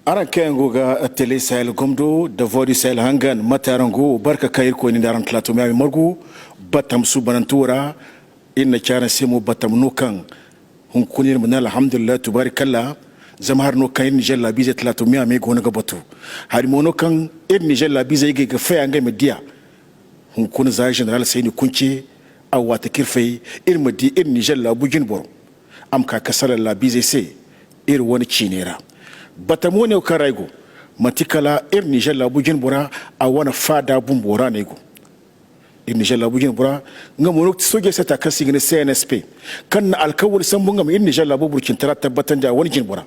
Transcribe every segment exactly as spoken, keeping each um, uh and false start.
Araŋ kaŋ yaŋ go ga Tele Sahel gomdo da Voix du Sahel hangan, mate araŋ go? Barka kaŋ Irkoy ne nda araŋ talaato me a ma margu. Batam suubananto ra, iri na ci araŋ se mo batam no kaŋ hunkuna iri ma ne alhamdulillahi tubaarikalla. Zama hari no kaŋ iri Niger laabiizey talaato me a me go no ga batu. Hari mo no kaŋ iri Niger laabiizey ga, ga faya ngey ma diya. Hunkuna za Général Seyni Kunce, a waati kaŋ iri fay, iri ma di iri Niger laabu jine boro. A ma ka ga salaŋ laabiizey se iri wane ciiney ra. Batam wo-ne wo kaŋ ra ay go, manti kala iri Niger laabu jine bora, a wane faada bumbo ra no ay go. Iri Niger laabu jine bora, nga mo no ga ti soojey sata kaŋ se i ga ne C N S P, kaŋ na alkawali sambu nga ma iri Niger laabu burcintara tabbatandi a wane jine bora,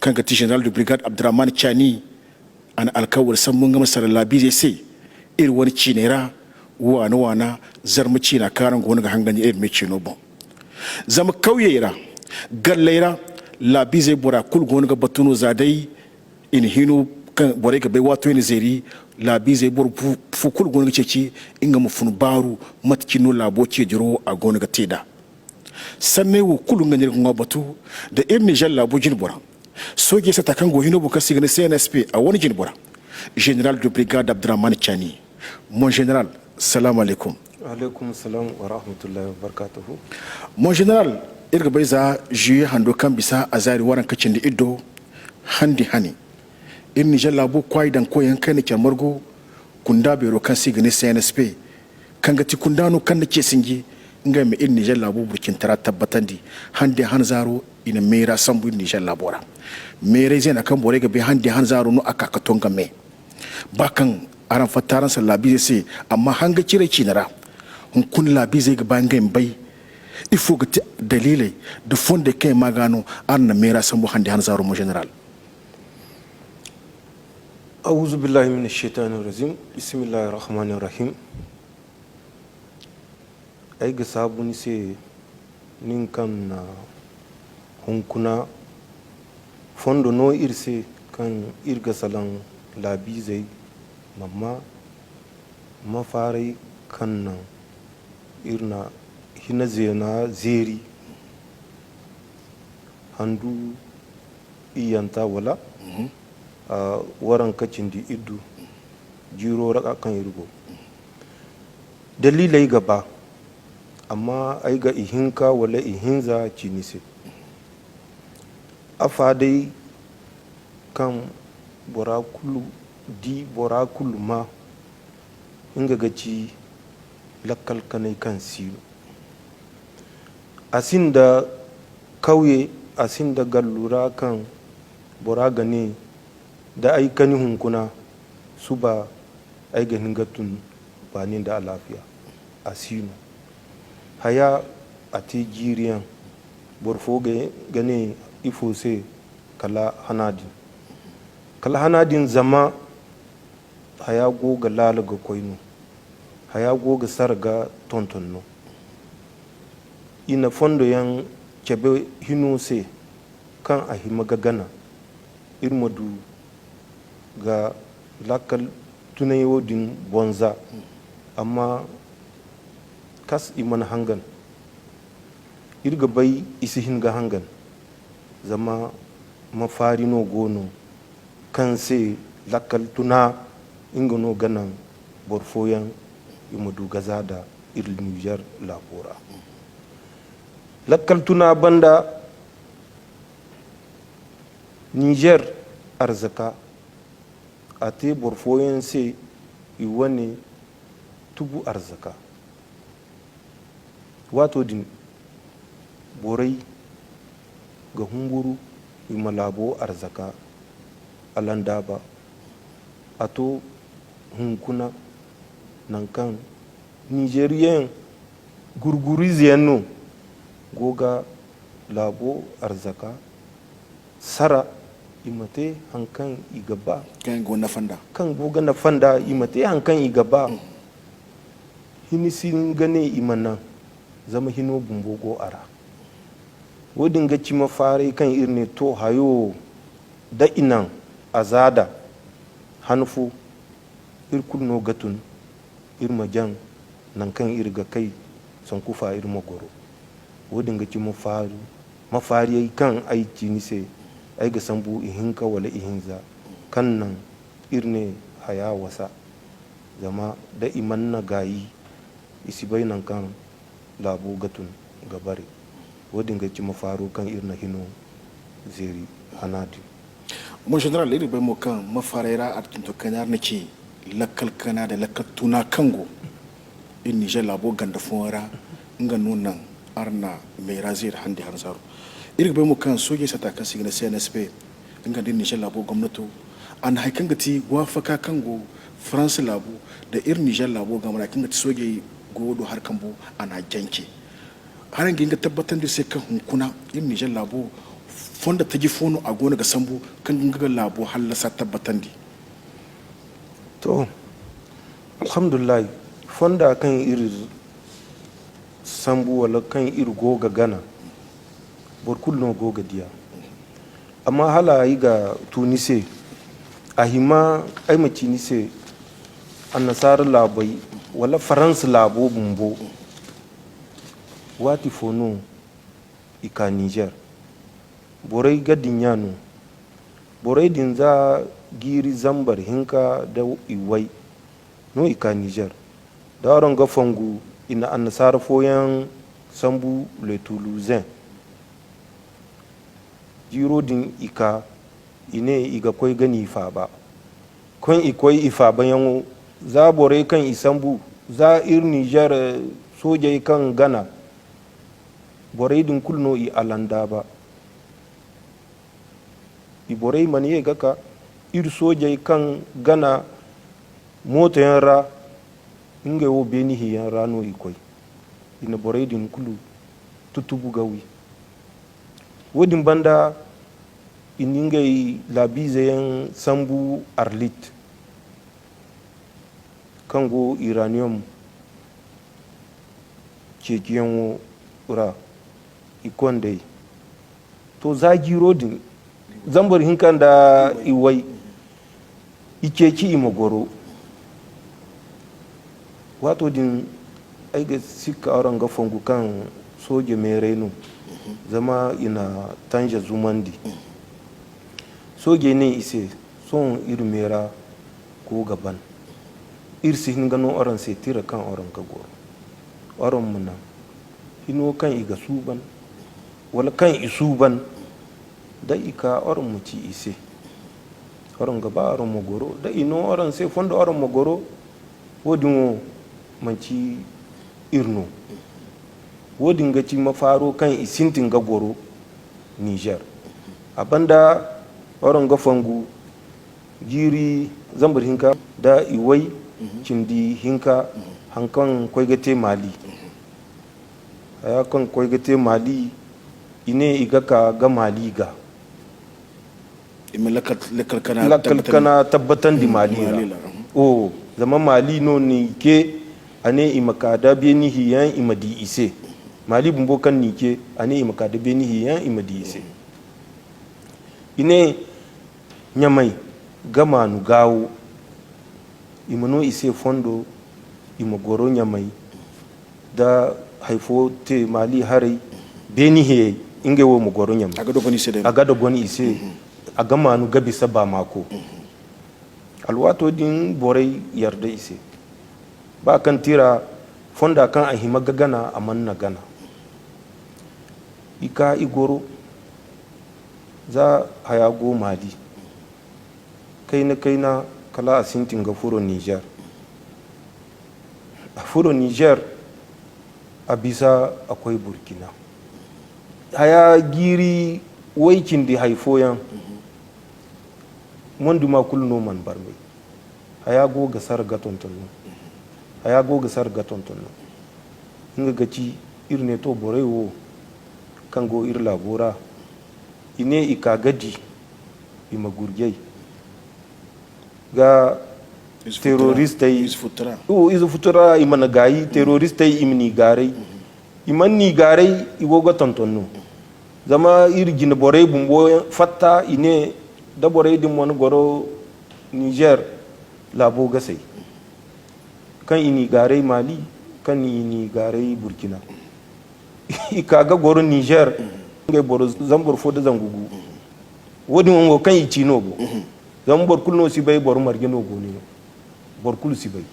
kaŋ ga ti Général de Brigade Abdurrahman Chani. A na alkawali sambu nga ma salaŋ laabiizey se iri wane ciiney ra, waana-waana, zarma ciina kaŋ araŋ go no ga hangandi iri me ciino boŋ. Zama kawyey ra, galley ra, laabiizey bora kulu go no ga batu no za day i na hino kaŋ borey ga bay waato i na zeeri, laabiizey boro fu, fu kulu go no ga ceeci nga ma fun baaru mate cine no laabo ce dirawo a go no ga te nd'a. Sanney wo kulu nga no iri ga ŋwa batu nda iri Niger laabo jine bora. Soojey sata kaŋ go hino boŋ kaŋ se i ga ne C N S P a wane jine bora. Général de brigade Abdurrahman Chani. Mon général, salaamu alaykum. Alaykum salam wa rahmatullahi wa barakatuhu. Mon général, iri ga bay za juillet hando kaŋ bisa a zaari waranka cindi iddo handi hani. Iri Niger laabo kwaay daŋ koyyaŋ kaŋ i na care margu kunda beero kaŋ se i ga ne C N S P, kaŋ ga ti kunda no kaŋ na ce sinji ngey ma iri Niger laabo burcintara tabbatandi. Handi han zaaro i na meera sambu iri Niger laabo ra. Meeray zeena kaŋ borey ga bay handi han zaaro no a ka ga to nga me. Ba kaŋ araŋ fatta araŋ salaŋ laabiizey se, amma hanga ciray ciine ra, hunkuna laabiizey ga ba ngey ma bay ifo ga ti daliiley nda fondey kaŋ i ma ga no araŋ na meera sambu handi han zaaro mo général. Awuzu billahi mina shaytani rajim. Bismillahi rahmani rahim. Ay ga saabu ni se, nin kaŋ na hunkuna fondo no iri se, kaŋ iri ga salaŋ laabiizey ma maa, ma faaray kaŋ naŋ iri na hina zeena zeeri handu iyyanta wala, ah, waranka cindi iddu jiiro ra kaŋ iri go. Daliiley ga ba, amma ay ga ihinka wala ihinza ci ni se. Afa day kaŋ bora kulu di, bora kulu maa, nga ga ci lakkal kanay kaŋ si no. A sinda kawye, a sinda gallu ra kaŋ bora ga ne, da ay kani hunkuna, suba ay ga hin ga tun baani nda alaafiya. A si no. Haya, a te jiiriyaŋ. Boro fo ga, ga ne ifo se kala hana din. Kala hana din zama haya go ga laala ga koy no. Haya go ga sara ga tonton no. I na fondo yaŋ cabe hino se kaŋ a hima ga gana. Iri ma du ga lakkal tunay wo din bonza, amma kas i mana hangan. Iri ga bay i si hin ga hangan, zama mafaari no go no kaŋ se lakkal tuna nga no ga naŋ boro fooyaŋ i ma du ga za da iri Niger laabo ra. Lakkal tuna banda, Niger arzaka, a te boro fooyaŋ se i wane tubu arzaka. Waato din, borey ga humburu i ma laabo arzaka alandaaba. A to hunkuna, nangu kaŋ Nizeriyeyaŋ gurguriize yaŋ no go ga laabo arzaka sara, i ma te haŋ kaŋ i ga ba. Kaŋ go nafa nd'a. Kaŋ go ga nafa nd'a, i ma te haŋ kaŋ i ga ba. Mm. Hini si hin ga ne i ma naŋ, zama hino bumbo go a ra. Wo-din ga cima faaray kaŋ iri ne, to, hayo, da i naŋ a zaada han fo, iri kulu no ga tun, iri ma jaŋ nangu kaŋ iri ga kay, sanku fa iri ma goro. Wo-din ga cima faari, mafaariyey kaŋ ay ci ni se, Ay ga sambu ihinka wala ihinza kaŋ naŋ iri ne haya wasa, zama da i mana gaayi, i si bay naŋ kaŋ laabo ga tun ga bare. Wo-din ga cima faaro kaŋ iri na hino zeeri hana din. Mon général, iri bay mo kaŋ mafaaray ra a tunto kaŋ iri na ci lakkal kana da lakkal tuna kaŋ go iri Niger laabo ganda fooyaŋ ra, nga no naŋ iri na meera zeeri handi hanzaaro. Iri ga bay mo kaŋ soojey sata kaŋ se i ga ne C N S P, nga nda iri Niger laabo gomnato, a na hari kaŋ ga ti waafaka kaŋ go France laabo da iri Niger laabo game ra, hari kaŋ ga ti soojey go do hari kambo, a n'a jance. Araŋ ga hin ga tabbatandi iri se kaŋ hunkuna iri Niger laabo fondo taji fo no a goono ga sambu kaŋ ga nga laabo hallasa tabbatandi? To, alhamdulillahi, fonda kaŋ iri sambu wala kaŋ iri go ga gana, boro kulu no go ga diya. Amma hala ay ga tu ni se, a hima ay ma ci ni se, annasaara laabey wala Faransa laabo bumbo, waati fo no i ka Niger. Borey ga dinya no. Borey din za jiiri zambar hinka da iway no i ka Niger. Da araŋ ga fongu, i na annasaara fooyaŋ sambu Le Toulousain. Jiiro din i ka, i ne i ga koy ga ni faaba. Kaŋ i koy i faabayaŋo, za borey kaŋ i sambu, za iri Niger soojey kaŋ gana, borey din kulu no i alandaaba. I borey mana ye ga ka, iri soojey kaŋ gana mootoyaŋ ra, ngey wo beeni hiyaŋ ra no i koy. I na borey din kulu tutubu ga wi. Wo-din banda, i na ngey laabiizeyaŋ sambu Arlit, kaŋ go uranium ceeciyaŋo ra, i kond'ey. To, za jiiro din, zambar hinka nda iway, i ceeci i ma goro. Waato din, ay ga sikka araŋ ga fongu kaŋ sooje meeray no, zama i na tanja zumandi. Soojey ne i se, sohõ iri meera go ga ban. Iri si hin ga no araŋ se tira kaŋ araŋ ga goro. Araŋ ma naŋ hino kaŋ i ga suuban, wala kaŋ i suuban, da i ka araŋ ma ci i se. Araŋ ga ba araŋ ma goro, da i no araŋ se fondo araŋ ma goro, wo-din wo manci iri no. Wo-din ga ci mafaaro kaŋ i sintin ga goro Niger. A banda, araŋ ga fongu jiiri zambar hinka da iway cindi hinka, haŋ kaŋ koy ga te Mali. Haya kaŋ koy ga te Mali, i ne i ga ka ga Mali ga. I ma lakkal, lakkal kana tabbatandi Mali ra. O, zama Mali no n'i ce, a ne i ma ka da beeni hiyaŋ, i ma di i se. Mali bumbo kaŋ n'i ce, a ne i ma ka da beeni hiyaŋ, i ma di i se. I ne, Ɲamay ga maanu gaawo, i ma no i se fondo, i ma goro Ɲamay, da hay fo te Mali haray, beeni hiyey, ngey wo ma goro Ɲamay. A ga dogon i se day. A ga dogon i se, a ga maanu ga bisa Bamako. Alwaato din borey yarda i se. Ba kaŋ tira fonda kaŋ a hima ga gana, a mana gana. I ka i goro, za haya go Mali. Kayna-kayna, kala a sintin ga furo Niger. A furo Niger, a bisa a koy Burkina. Haya jiiri way cindi hay fooyaŋ, monduma kulu no mana barmay. Haya go ga sara ga tonton no. Haya go ga sara ga tonton no. Nga ga ci, iri ne to borey wo kaŋ go iri laabo ra, i ne i ka ga di, i ma gurjay ga teroristey. Ize futtu ra i mana gaayi, teroristey i ma ni gaaray. I mana ni gaaray, i go ga tonton no. Zama iri jine borey bumbo fatta, i ne da borey din mana goro Niger, laabo ga say. Kaŋ i n'i gaaray Mali, kaŋ i n'i gaaray Burkina. I ka ga goro Niger, ngey boro zambar fo da zangu gu. Wo-din wo kaŋ i ci no go. Zama boro kulu no si bay boro marje no go ne no. Boro kulu si bay.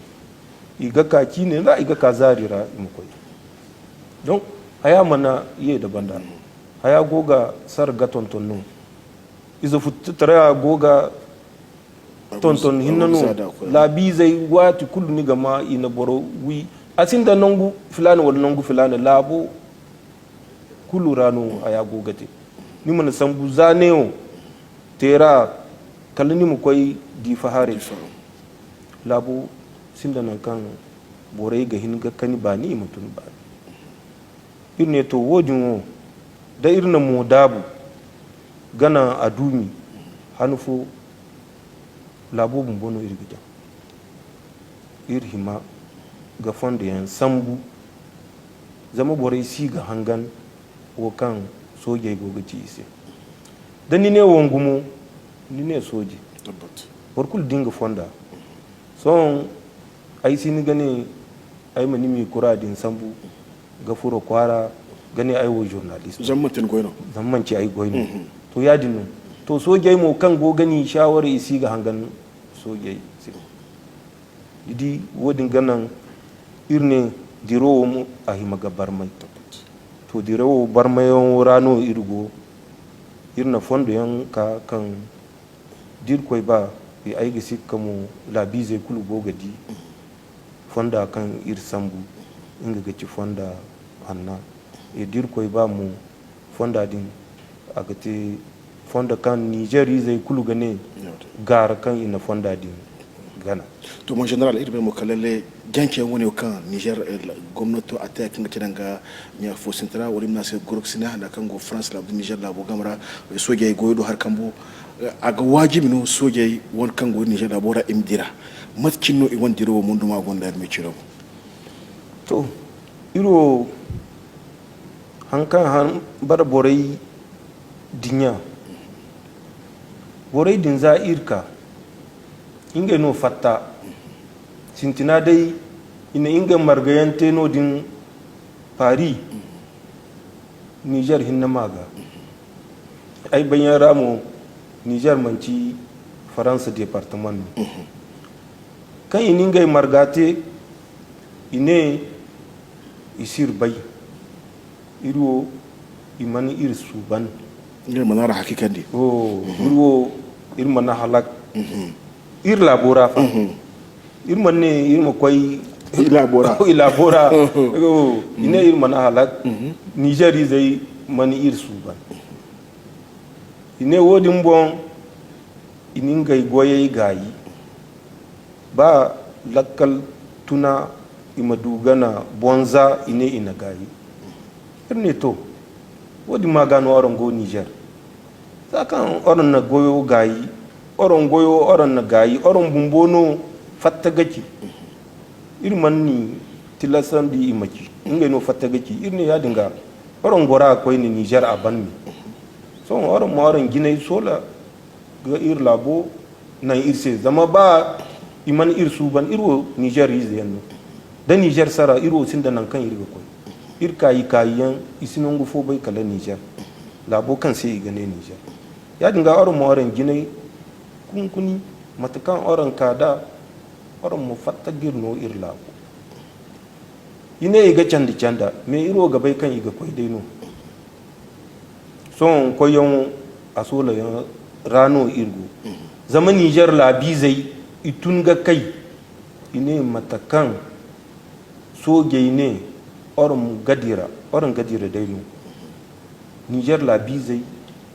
I ga ka ciine ra, i ga ka zaari ra, i ma koy. Donc, haya mana ye da banda. Haya go ga sara ga tonton no. Ize futtataraya go ga tonton hinne no. Laabiizey, waati kulu ni ga ma i na boro wi. A sinda nangu filaana wala nangu filaana, laabo kulu ra no haya go ga te. Ni mana sambu za neewo te ra, kala ni ma koy Diifa haray. Laabo sinda nangu kaŋ borey ga hin ga kani baani, i ma tun baani. Iri ne to, wo-din wo, da iri na mo daabu, gana a duumi, han fo laabo bumbo no iri ga jaŋ. Iri hima ga fondo yaŋ sambu, zama borey si ga hangan wo kaŋ soojey go ga ci i se. Da ni ne wongu mo, ni ne sooje. Boro kulu din ga fonda. Sohõ, ay si ni ga ne ay ma ni miikura din sambu ga furo kwaara ga ne ay wo journaliste. Zama manti ni goy no. Zama manti ay goy no. To, yaadin no. To, soojey mo kaŋ go ga ni shawara, i si ga hangan soojey se. Ni di, wo-din ga naŋ iri ne dirawo mo a hima ga barmay. To, dirawo barmayyaŋo ra no iri go. Iri na fondoyaŋ ka kaŋ da Irkoy ba, ay ga sikka mo laabiizey kulu go ga di fonda kaŋ iri sambu, nga ga ci fonda hanna. E, da Irkoy ba mo, fonda din, a ga te fondo kaŋ Niger izey kulu ga ne gaara kaŋ i na fonda din gana. To, mon général, iri bay mo kala lalle janceyaŋ wane kaŋ Niger, eh, gomnato a te kaŋ ga te danga ɲa fo sintina, wala i ma ne a se Goroksinah, da kaŋ go France laabo, Niger laabo game ra, eh, soojey goyo do hari kambo, eh, a ga waajibi no soojey wane kaŋ go Niger laabo ra i ma dira. Mate cine no i wane dirawo mo duma gonda iri me ciro? To, iri wo, haŋ kaŋ han bara borey dinya, borey din za iri ka, ngey no fatta. Sintina day, i na ngey margayaŋ te no-din Paris, Niger hinne ma ga. Ay bayyaŋ ra mo, Niger manti Faransa departement no. Kaŋ i na ngey marga te, i ne i si iri bay. Iri wo, i mana iri suuban. Iri mana ra hakiikandi. Iri wo, iri mana halak. Iri laabo ra fa. Iri mana ne iri ma koy i laabo ra. I laabo ra. I ne iri mana halak. Niger izey mana iri suuban. I ne wo-din boŋ, i na ngey goyey gaayi. Ba lakkal tuna, i ma du gana bonza, i ne i na gaayi. Iri ne to, wo-din ma ga no araŋ go Niger. Za kaŋ araŋ na goyo gaayi, araŋ goyo araŋ na gaayi, araŋ bumbo no fatta ga ci. Iri mana ni tilasandi i ma ci, ngey no fatta ga ci. Iri ne yaadin ga, araŋ gora koyne Niger a ban me. Sohõ araŋ mo araŋ jinay soola ga iri laabo naŋ iri se. Zama ba i mana iri suuban, iri wo Niger ize yaŋ no. Da Niger sara, iri wo sinda naŋ kaŋ iri ga koy. Iri kaayi kaayi yaŋ, i si nangu fo bay kala Niger. Laabo kaŋ se i ga ne Niger. Yaadin ga araŋ mo araŋ jinay kunkuni, mate kaŋ araŋ ka da, araŋ mo fatta ga iri no iri laabo. I ne i ga candi canda, mais iri wo ga bay kaŋ i ga koy day no. Sohõ koyyaŋo, a soolayaŋ ra no iri go. Zama Niger laabiizey, i tun ga kay, i ne mate kaŋ soojey ne, araŋ ga dira, araŋ ga dira day no. Niger laabiizey,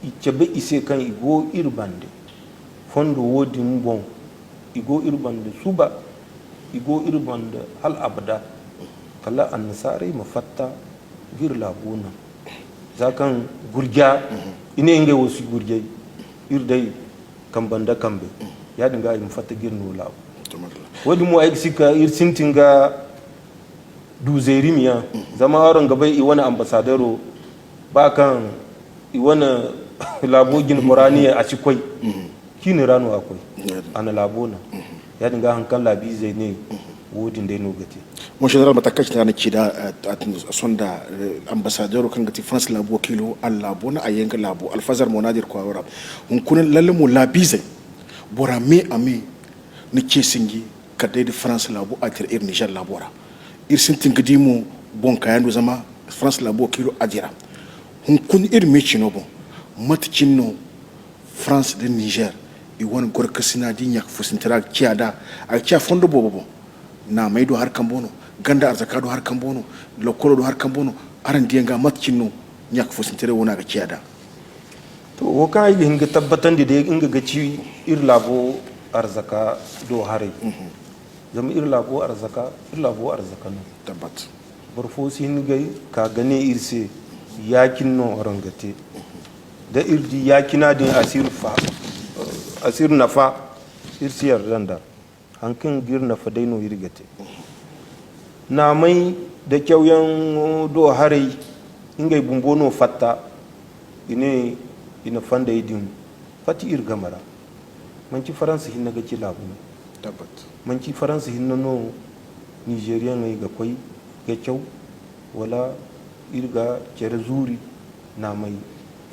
i cabe i se kaŋ i go iri bande. Fondo wo-din boŋ, i go iri bande suba, i go iri bande hal abada. Kala annasaarey ma fatta ga iri laabo naŋ. Za kaŋ gurja, i ne ngey wo si gurjay, iri day kambe nda kambe. Yaadin ga i ma fatta ga iri no laabo. Wo-din mo ay ga si ka iri sintin ga du zeeri miya, zama araŋ ga bay i wane ambasadero, ba kaŋ i wane laabo jine bora ne a si koy, ciini ra no a koy. A na laabo naŋ. Yaadin ga haŋ kaŋ laabiizey ne, wo-din day no ga te. Mon général, mata kaŋ cine a na ci da, eh, a tun sonda, eh, ambassadeur kaŋ ga ti France laabu wakiilo, a laabo no a ye nga laabo, alfazar mo no a dira kwaaro ra. Hunkuna lalle mo laabiizey, bora me a me, ni ce sinji kala day da France laabu a dira iri Niger laabo ra. Iri sintin ga di mo boŋ kayando zama France laabu wakiilo a dira. Hunkuna iri me cino boŋ, mate cine no France nda Niger, i wane gorkasina da i ɲaaka fusintara ga ciya da, a ga ciya fondo boobo boŋ. Naamey do hari kambo no, ganda arzaka do hari kambo no, lokolo do hari kambo no, araŋ diyaŋ ga mate cine no ɲaaka fusintaray wo no a ga ciya da. To, wo kaŋ ay ga hin ga tabbatandi day, nga ga ci iri laabo arzaka do haray. Mhm. Zama iri laabo arzaka, iri laabo arzaka no. Tabbat. Boro fo si hin ga ka ga ne iri se, yaacin no araŋ ga te. Da iri di yaacina din a si iri fa-, a si iri nafa, iri si yarda nd'a. Haŋ kaŋ ga iri nafa day no iri ga te. Naamay da cawyaŋo do haray, ngey bumbo no fatta, i ne i na fandey din fati iri game ra. Manti Faransa hinne ga ci laabu no. Tabbat. Manti Faransa hinne no Nizeriyaŋey ga koy ga caw, wala iri ga care zuuri naamay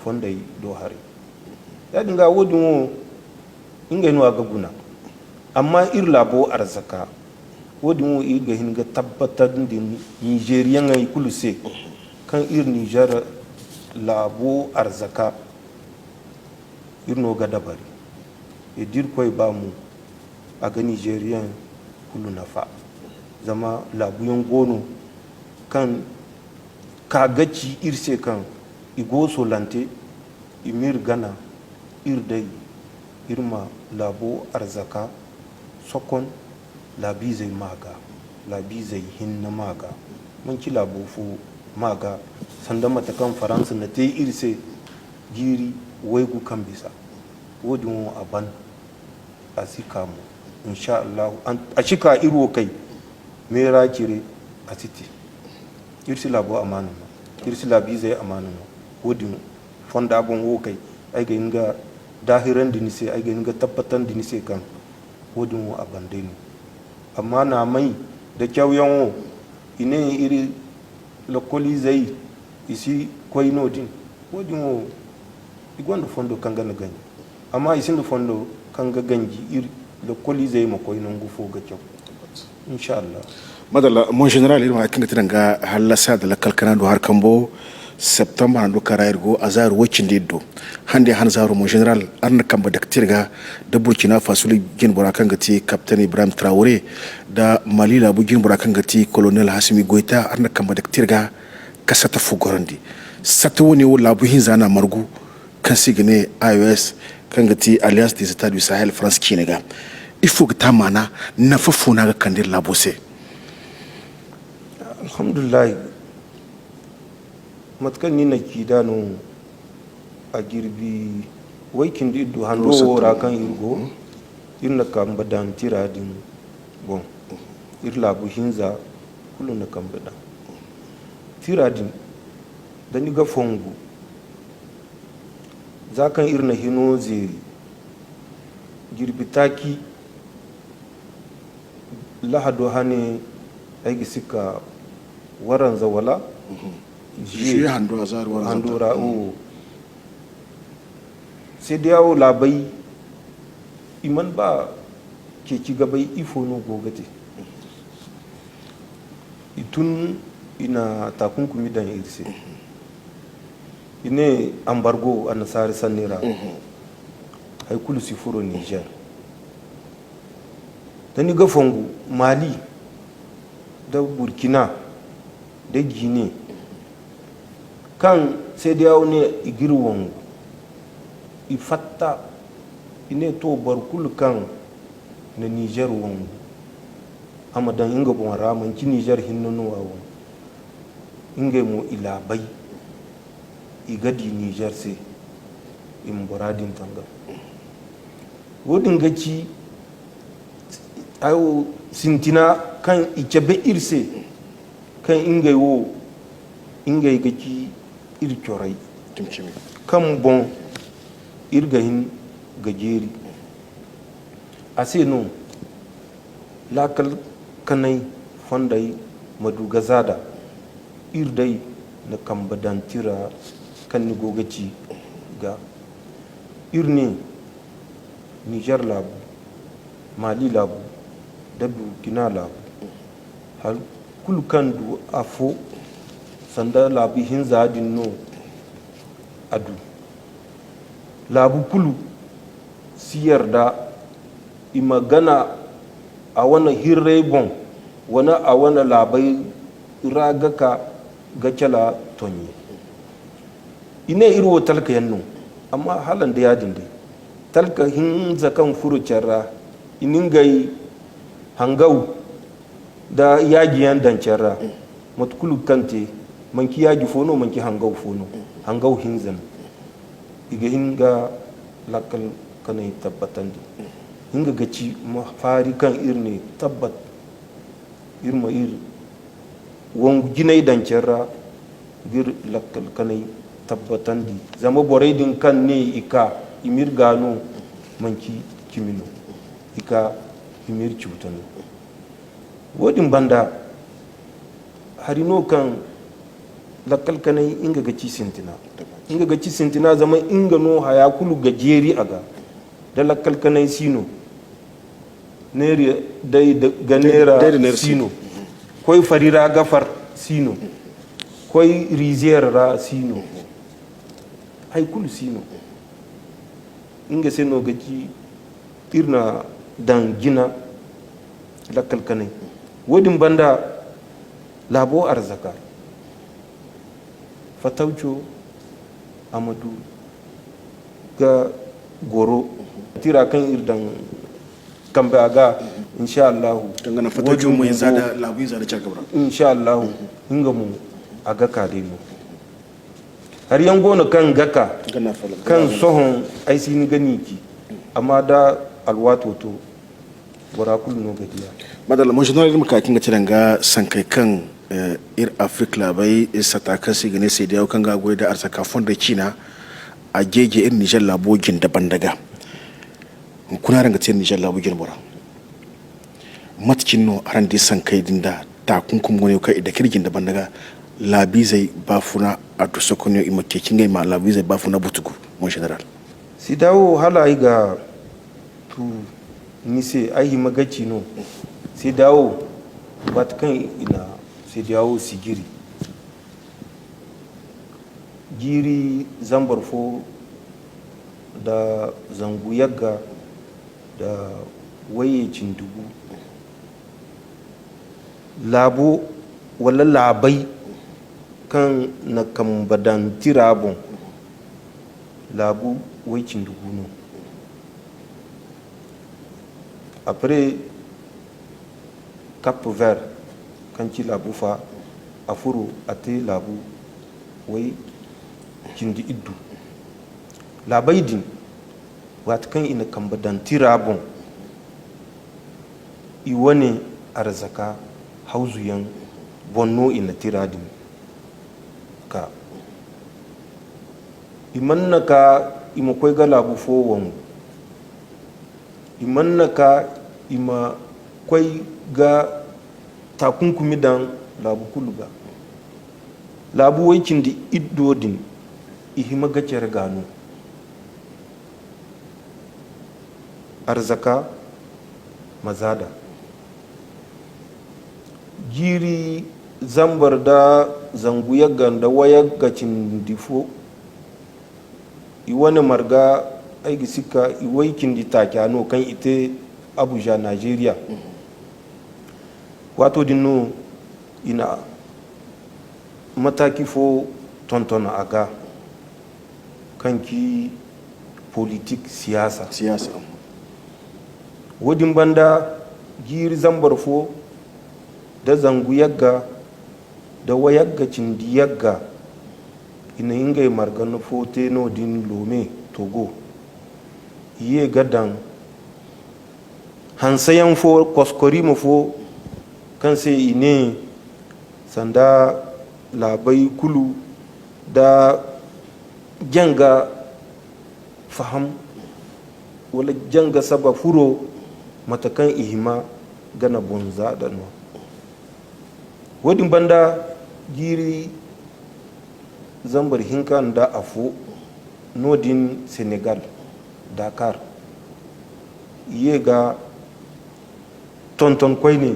fondey do haray. Yaadin ga, wo-din wo, ngey no a ga guna. Amma iri laabo arzaka, wo-din wo, iri ga hin ga tabbatandi Nizeriyaŋey kulu se kaŋ iri Nizer laabo arzaka, iri no ga dabari. E, da Irkoy ba mo, a ga Nizeriyaŋ kulu nafa. Zama laabuyaŋ go no kaŋ ka ga ci iri se kaŋ i go solante, i m'iri gana, iri day, iri ma laabo arzaka sokon, laabiizey ma ga, laabiizey hinne ma ga, manci laabo fo ma ga, sanda mate kaŋ Faransa na te iri se jiiri waygu kaŋ bisa. Wo-din wo a ban, a si ka mo, insha Allahu. An-, a si ka iri wo kay, meera cire, a si te. Iri si laabo amaana no, iri si laabiizey amaana no. Wo-din fonda boŋ wo kay, ay ga hin ga daahirandi ni se, ay ga hin ga tabbatandi ni se kaŋ wo-din wo a ban day no. Amma naamay da cawyaŋo, i ne iri lokoliizey, i si koy no-din. Wo-din wo, i gonda fondo kaŋ ga na ganji. Amma i sinda fondo kaŋ ga ganji iri lokoliizey ma koy nangu fo ga caw. Insha Allah. Madalla, mon général, iri ma hay kaŋ ga ti danga hallasa da lakkal kana do hari kambo, septembre hando kaŋ ra iri go, a zaaru way cindi iri do. Hande han zaaru, mon général, araŋ na kambe dake te iri ga da Burkina Faso jinbora kaŋ ga ti Capitaine Ibrahim Traoré, da Mali laabu jinbora kaŋ ga ti Colonel Assimi Goïta, araŋ na kambe dake te iri ga ka satta fo gorandi. Satta wo-ne wo laabu hinza no a margu, kaŋ se i ga ne A E S, kaŋ ga ti Alliance des États du Sahel, Faransa ciine ga. Ifo ga ti a maana, nafa fo no a ga kande iri laabo se? Alhamdulillahi, mate kaŋ ni na ci nd'a no, a jirbi way cindi iddu hando wo ra kaŋ iri go, iri na kambe daŋ tira din boŋ. Iri laabu hinza kulu na kambe daŋ. Tira din, da ni ga fongu, za kaŋ iri na hino zeeri, jirbi taaci, lahado hane, ay ga si ka waranza wala? Mhm. Juillet. Juillet hando, a zaari waranza hando ra, mhm, o. CEDEAO laabey, i mana ba ceeci ga bay ifo no go ga te. I tun, i na takunkumi daŋ iri se. I ne embargo, annasaari sanni ra. Mhm. Hay kulu si furo Niger. Da ni ga fongu, Mali, da Burkina, da Guinée, kaŋ CEDEAO ne i g'iri wangu, i fatta, i ne to, boro kulu kaŋ na Niger wangu, a ma daŋ nga boŋ ra, manci Niger hinne no a wangu. Ngey mo, i laabay, i ga di Niger se, i ma bora din tangam. Wo-din ga ci, ayo, sintina kaŋ i cabe iri se, kaŋ ngey wo, ngey ga ci iri corey, kaŋ boŋ iri ga hin ga jeeri. A se no, laakal kanay fondey ma du ga zaada. Iri day na kambe daŋ tira kaŋ ni go ga ci ga. Iri ne, Nizer laabu, Mali laabu, da Burkina laabu, hari kulu kaŋ du afo, sanda laabu hinza din no a du. Laabu kulu si yarda i ma gana a wane hirrey boŋ, wane a wane laabey ra ga ka ga cala tonye. I ne iri wo talka yaŋ no, amma hala nda yaadin day, talka hinza kaŋ furo care ra, i na ngey hangaw nda yaaji yaŋ daŋ care ra. Mate kulu kaŋ te, manti yaaji fo no, manti hangaw fo no, hangaw hinza no. I ga hin ga lakkal kanay tabbatandi. Nga ga ci ma faari kaŋ iri ne tabbat, iri ma iri wangu jinay daŋ care ra, ga iri lakkal kanay tabbatandi. Zama borey din kaŋ ne i ka, i m'iri gaa no, manti cimi no. I ka, i m'iri cuuta no. Wo-din banda, hari no kaŋ lakkal kanay nga ga ci sintina. Nga ga ci sintina zama nga no haya kulu ga jeeri a ga. Da lakkal kanay si no, neera day ga neera si no, koy fari ra ga far si no, koy rizeer ra si no, hay kulu si no. Nga se no ga ci iri na daŋ jina lakkal kanay. Wo-din banda, laabo arzaka, fatawco, a ma du ga goro. Tira kaŋ iri daŋ kambe a ga, insha Allahu. Kaŋ ga naŋ fatawco mo hinza da laabu hinza da care game ra. Insha Allahu, nga mo a ga ka day no. Hari yaŋ go no kaŋ ga ka, kaŋ sohõ ay si hin ga ni ci, amma da alwaato to, bora kulu no ga di a. Madalla, mo général, iri ma ka ga ti danga sankey kaŋ, eh, iri Afirka laabey, iri sata kaŋ se i ga ne CEDEAO, kaŋ ga goy da arzaka fondey ciina, a jeeje iri Niger laabo jinde banda ga. Hunkuna araŋ ga te Niger laabu jine bora. Mate cine no araŋ di sankey din da taakunkum wane kaŋ i dake iri jinde banda ga laabiizey baafuna addusokono i ma ceeci ngey ma laabiizey baafuna butugu, mon général? CEDEAO, hala ay ga tu ni se, ay hima ga ci no. CEDEAO, waati kaŋ i na CEDEAO sijiri, jiiri zambar fo da zangu yagga da wayye cindi gu, laabo wala laabey kaŋ na kambe daŋ tira boŋ, laabu way cindi gu no. Après, Cap Vert, kaŋ ci laabu fa, a furo, a te laabu way cindi iddu. Laabey din, waati kaŋ i na kambe daŋ tira boŋ, i wane arzaka hawzuyaŋ boŋ no i na tira din ka. I mana ka i ma koy ga laabu fo wangu. I mana ka i ma koy ga taakunkumi daŋ laabu kulu ga. Laabu way cindi iddo din, i hima ga care ga no. Arzaka ma zaada. Jiiri zambar da zangu yagga nda wayagga cindi fo, i wane marga, ay ga sikka, i way cindi taaca no kaŋ i te Abuja, Nigeria. Waato din no i na mataaki fo tonton a ga, kaŋ ci politik siyaasa. Siyaasa. Wo-din banda, jiiri zambar fo da zangu yagga da wayagga cindi yagga, i na ngey marga fo te no-din Lome, Togo. I ye ga daŋ hanseyaŋ fo, koskorima fo, kaŋ se i ne sanda laabey kulu da janga faham wala janga saba furo, mate kaŋ i hima ga na boŋ zaada no. Wo-din banda, jiiri zambar hinka nda afo, no-din Senegal, Dakar, i ye ga tonton koyne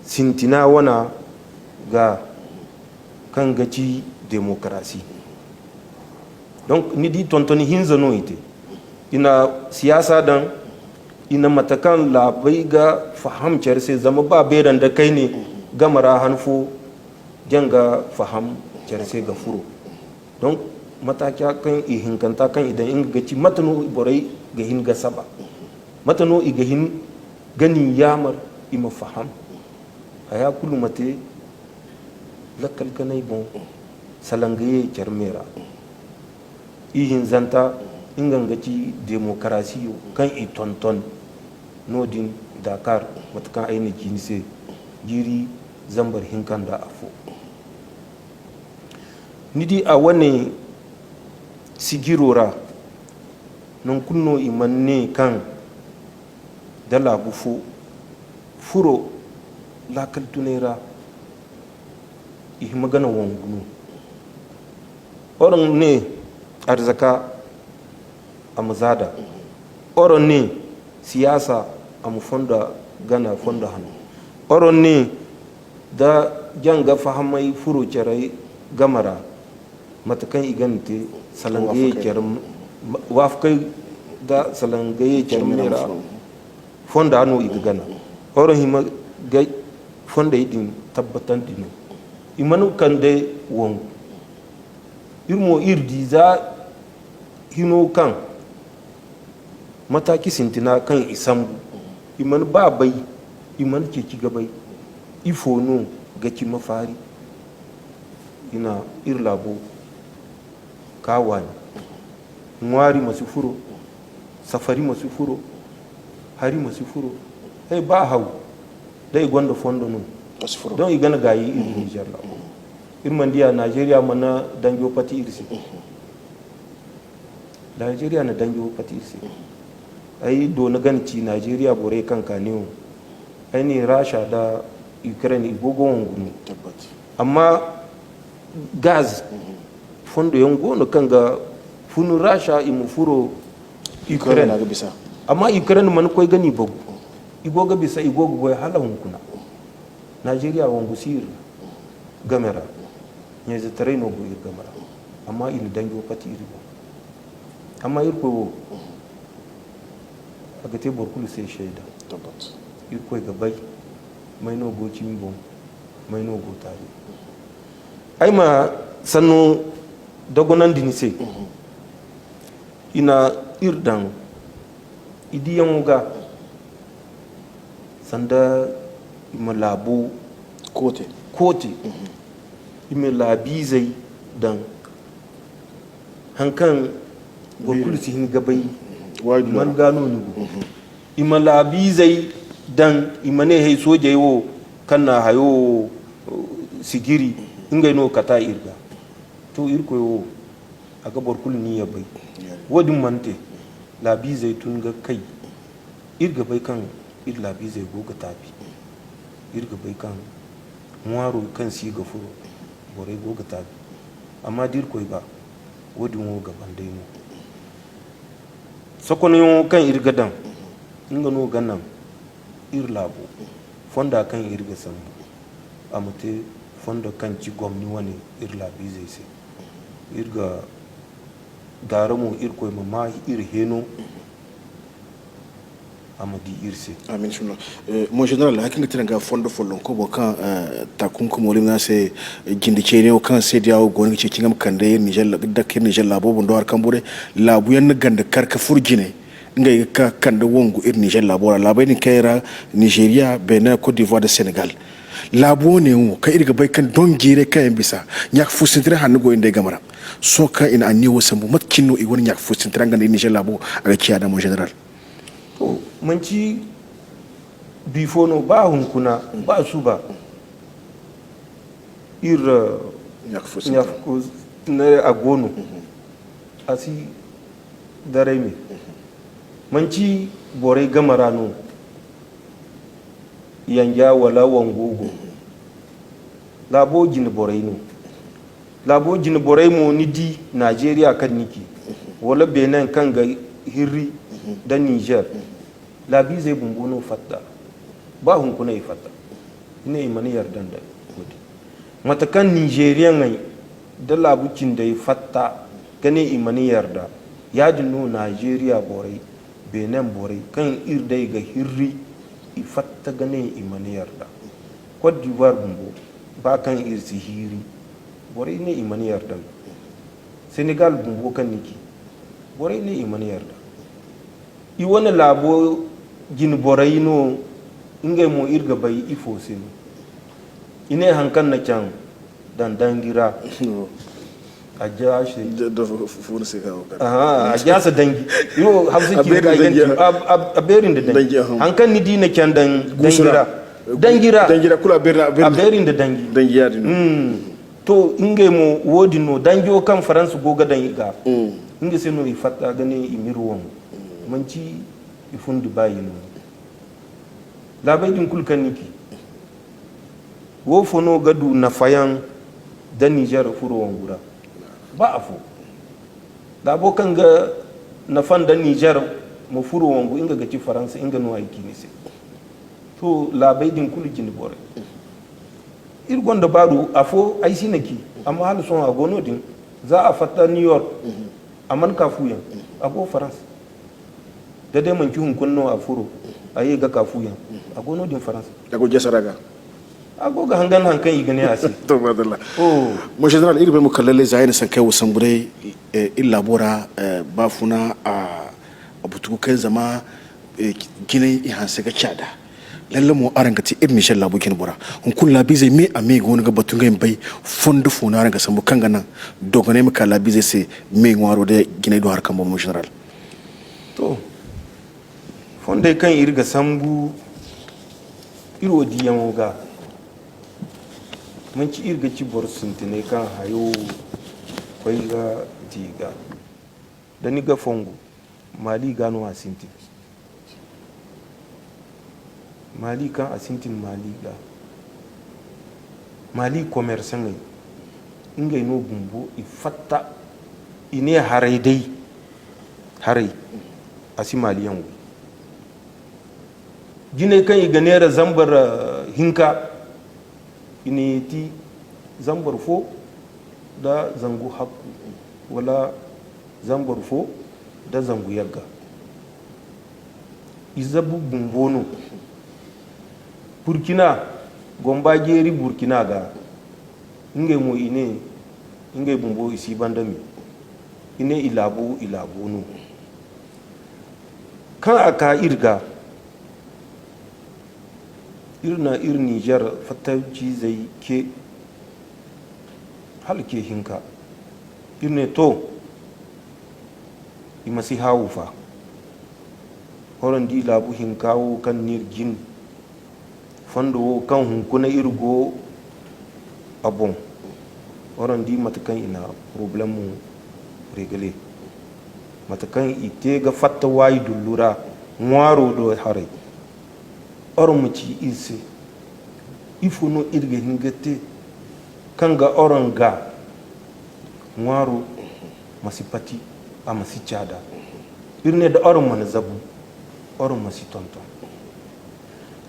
sintina wana ga, kaŋ ga ci demokarasi. Donc, ni di, tontoni hinza no i te. I na siyaasa daŋ, i na mate kaŋ laabey ga faham care se, zama ba beera nda kayne game ra han fo, jaŋ ga faham care se ga furo. Donc, mataaca kaŋ i hinkanta kaŋ i daŋ nga ga ci, mate no borey ga hin ga saba? Mate no i ga hin ga ni yaamar i ma faham? Haya kulu ma te lakkal ganey boŋ, salaŋ ga ye care me ra. Ihinzanta, nga ga ci demokarasiyo kaŋ i tonton no-din Dakar, mate kaŋ ay na ci ni se, jiiri zambar hinka nda afo. Ni di a wane sijiro ra, nangu kulu no i mana ne kaŋ da laabu fo furo laakal tunay ra, i hima gana wangu no. Oroŋ ne arzaka a ma zaada. Oroŋ ne siyaasa a ma fonda gana, fonda hano. Oroŋ ne da janga fahamay furo care game ra, mate kaŋ i ga ni te, salaŋ ga ye care m-, waafakay da salaŋ ga ye care me ra, fonda no i ga gana. Oroŋ hima ga fondey din tabbatandi no. I mana kande wangu. Iri mo, iri di za hino kaŋ mataaci sintina kaŋ i sambu, i mana ba bay, i mana ceeci ga bay, ifo no ga ci mafaari. I na iri laabo ka waani. Ŋwaari ma si furo, safari ma si furo, hari ma si furo. Hey, ba haw, da i gonda fondo no, don i gana gaayi iri Niger laabo. Iri mana diya, Nigeria mana danjo pati iri se. Nigeria na danjo pati iri se. Ay doona gana ci Nigeria borey kaŋ ka ne wo. Ay ne Rasha da Ukraine i go ga wangu no. Amma gaz, fondo yaŋ go no kaŋ ga funu Rasha i ma furo Ukraine. Amma Ukraine mana koy ga ni bagu. I go ga bisa, i go ga goy hala hunkuna. Nigeria wangu si iri game ra. Ɲayzetaray no go iri game ra. Amma i na danjo pati iri boŋ. Amma Irkoy wo, a ga te boro kulu se seeda. Irkoy ga bay may no go cimi boŋ, may no go taali. Ay ma sanno dogonandi ni se. I na iri daŋ i diyaŋo ga, sanda i ma laabo koote, koote. I ma laabiizey daŋ haŋ kaŋ boro kulu si hin ga bay, man ga no ni go. I ma laabiizey daŋ, i ma ne, hey, soojey wo kaŋ na hayo wo, uh, sijiri, ngey no kata iri ga. To, Irkoy wo, a ga boro kulu niyya bay. Wo-din mana te, laabiizey tun ga kay. Iri ga bay kaŋ iri laabiizey go ga taabi. Iri ga bay kaŋ ŋwaaro kaŋ si ga furo, borey go ga taabi. Amma da Irkoy ba, wo-din wo ga ban day no. Sokonayaŋo kaŋ iri ga daŋ, nga no ga naŋ iri laabo fonda kaŋ iri ga sambu, a ma te fondo kaŋ ci gomni wane iri laabiizey se. Iri ga daara mo, Irkoy ma maa iri heno, a ma di iri se. Amin, summa. Eh, mon général, hay kaŋ ga ti danga fondo follonko bo kaŋ, eh, takunkumo limna se, eh, jinde ceeniyaŋo kaŋ se diyawo go no ga ceeci nga ma kande iri Niger la-, dake iri Niger laabo boŋ do har kaŋ bure, laabu yaŋ na ganda kar ka furo jine, ngey ga ka kande wongu iri Niger laabo ra. Laabey din kaŋ yaŋ ra Nigeria, Benin, Côte d'Ivoire da Senegal. Laabu wo ne wo, kaŋ iri ga bay kaŋ doŋ jiirey kaŋ yaŋ bisa, ɲaaka fo sintina hanno go iri nd'ey game ra. Sohõ kaŋ i na anniya wo sambu, mate cine no i wane ɲaaka fo sintina nga nda iri Niger laabo a ga ciya da mon général? To, manci bifo no, ba hunkuna, ba suba, iri ɲaaka fo sintina a go no. A si daray me. Manci borey game ra no yanja wala wango go. Laabo jine borey no. Laabo jine borey mo, ni di Nigeria kaŋ ni ci, wala Benin kaŋ ga hirri nda Niger, laabiizey bumbo no fatta. Ba hunkuna i fatta. I ne i mana yarda nda woodin. Mate kaŋ Nizeriyaŋey nda laabu cindey fatta ga ne i mana yarda, yaadin no Nigeria borey, Benin borey kaŋ iri day ga hirri, i fatta ga ne i mana yarda. Côte d'Ivoire bumbo, ba kaŋ iri si hiiri, borey ne i mana yarda no. Senegal bumbo kaŋ ni ci, borey ne i mana yarda. I wane laabo jine borey no, ngey mo iri ga bay ifo se no. I ne haŋ kaŋ na caŋ daŋ danji ra. A ja se. Da, da fu-, fu-, funa se ka wo kan. Aha, a ja se danji. Yo, Hausa ci ga danji, a, a, a beeri nda danji. Danji, aha. Haŋ kaŋ ni di na caŋ daŋ danji ra. Danji ra. Danji ra, kulu a beeri, a beeri nda danji. Danji yaadin no. Mm. To, ngey mo, woodin no, danjo kaŋ Faransa go ga daŋ i ga. Mm. Nga se no i fatta ga ne i m'iri wangu. Mm. Manci i fundi ba i no. Laabey din kulu kaŋ ni ci, wo fo no ga du nafayaŋ da Niger furo wangu ra? Ba afo. Laabo kaŋ ga nafa nda Niger ma furo wangu, nga ga ci Faransa, nga no ay ci ni se. To, laabey din kulu jine borey. Iri gonda baaru, afo ay si na ci, amma hala sohõ a go no-din. Za a fatta New York, a mana ka fu yaŋ, a go Faransa. Da day manci hunkuna no a furo, a ye ga ka fu yaŋ, a go no-din Faransa. A go jasara ga. A go ga hangan haŋ kaŋ i ga ne a se. To, madalla. Oh. Mon général, iri bay mo kala lalle za iri na sankey wo sambu day, eh, iri laabo ra, eh, baafuna, a, a butugu kaŋ zama, eh, jinay i hanse ga caada. Lalle mo, araŋ ga ti iri Niger laabo jine bora. Hunkuna laabiizey me a me go no ga batu ngey ma bay fondo fo no araŋ ga sambu kaŋ ga naŋ dogonay ma ka laabiizey se me ŋwaaro da jinay do hari kambo, mon général. To, fondey kaŋ iri ga sambu iri wo diyaŋo ga, manci iri ga ci boro sintinay kaŋ hayo koy ga ti i ga. Da ni ga fongu, Mali ga no a sintin. Mali kaŋ a sintin Mali ga. Mali komersaŋey, ngey no bumbo i fatta, i ne haray day, haray, a si Maliyaŋ wi. Jinay kaŋ i ga neera zambar, eh, hinka, i na yeeti zambar fo da zangu hakku, wala zambar fo da zangu yagga. I zabu bumbo no. Burkina, gomba jeeri Burkina ga, ngey mo i ne, ngey bumbo i si banda me. I ne i laabo, i laabo no. Kaŋ a ka iri ga, iri na iri Niger fattancizey ce hala ce hinka. Iri ne, to, i ma si haawu fa. Horondi laabu hinka wo kaŋ n'iri jin, fondo wo kaŋ hunkuna iri go a boŋ. Horondi mate kaŋ i na problème régler, mate kaŋ i te ga fatta waayi dullu ra, ŋwaaro do haray. Araŋ ma ci iri se, ifo no iri ga hin ga te kaŋ ga araŋ ga ŋwaaro ma si pati, a ma si caada? Iri ne da araŋ mana zabu, araŋ ma si tonton.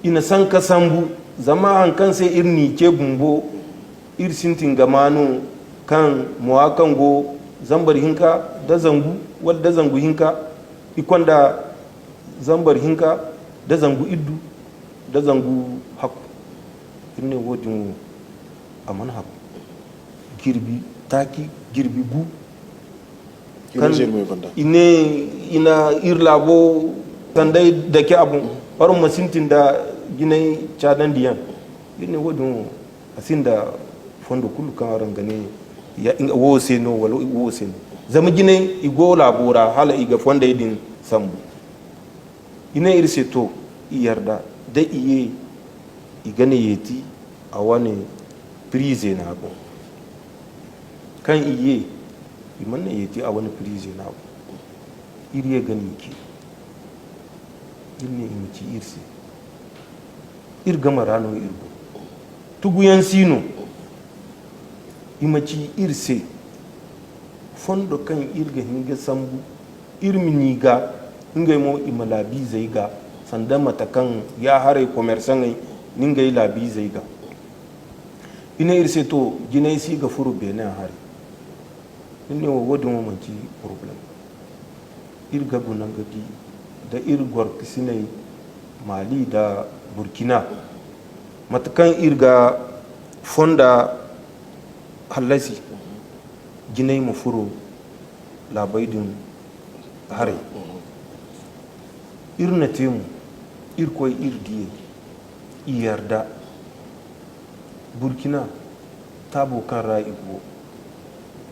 I na sanka sambu, zama haŋ kaŋ se iri n'i ce bumbo, iri sintin ga maa no kaŋ mowa kaŋ go zambar hinka da zangu, wala da zangu hinka, i konda zambar hinka da zangu iddu da zangu hakku. Iri ne woodin wo, a mana hakku. Jirbi taaci, jirbi gu. Kaŋ i ne i na iri laabo sanday dake a boŋ, araŋ ma sintin da jinay caadandiyaŋ. Iri ne woodin wo, a sinda fondo kulu kaŋ araŋ ga ne, ya, nga wo se no, wala wo se no. Zama jinay, i go laabo ra, hala i ga fondey din sambu. I ne iri se, to, i yarda, da i ye, i ga ne yeeti a wane pirizeena boŋ. Kaŋ i ye, i mana ne yeeti a wane pirizeena boŋ. Iri ye ga ne i ce. Iri ne i ma ci iri se. Iri game ra no iri go. Tuguyaŋ si no. I ma ci iri se fondo kaŋ iri ga hin ga sambu, iri ma ni ga, ngey mo i ma laabiizey ga, sanda mate kaŋ yaaharey, komersaŋey, ni ngey laabiizey ga. I ne iri se, to, jinay si ga furo beene haray. Iri ne wo, wo-din wo manti poroblem. Iri ga guna ga di nda iri gorkasiney Mali nda Burkina, mate kaŋ iri ga fonda hallasi, jinay ma furo laabey din haray. Iri na te mo, Irkoy iri diyey, i yarda. Burkina, taabo kaŋ ra i go,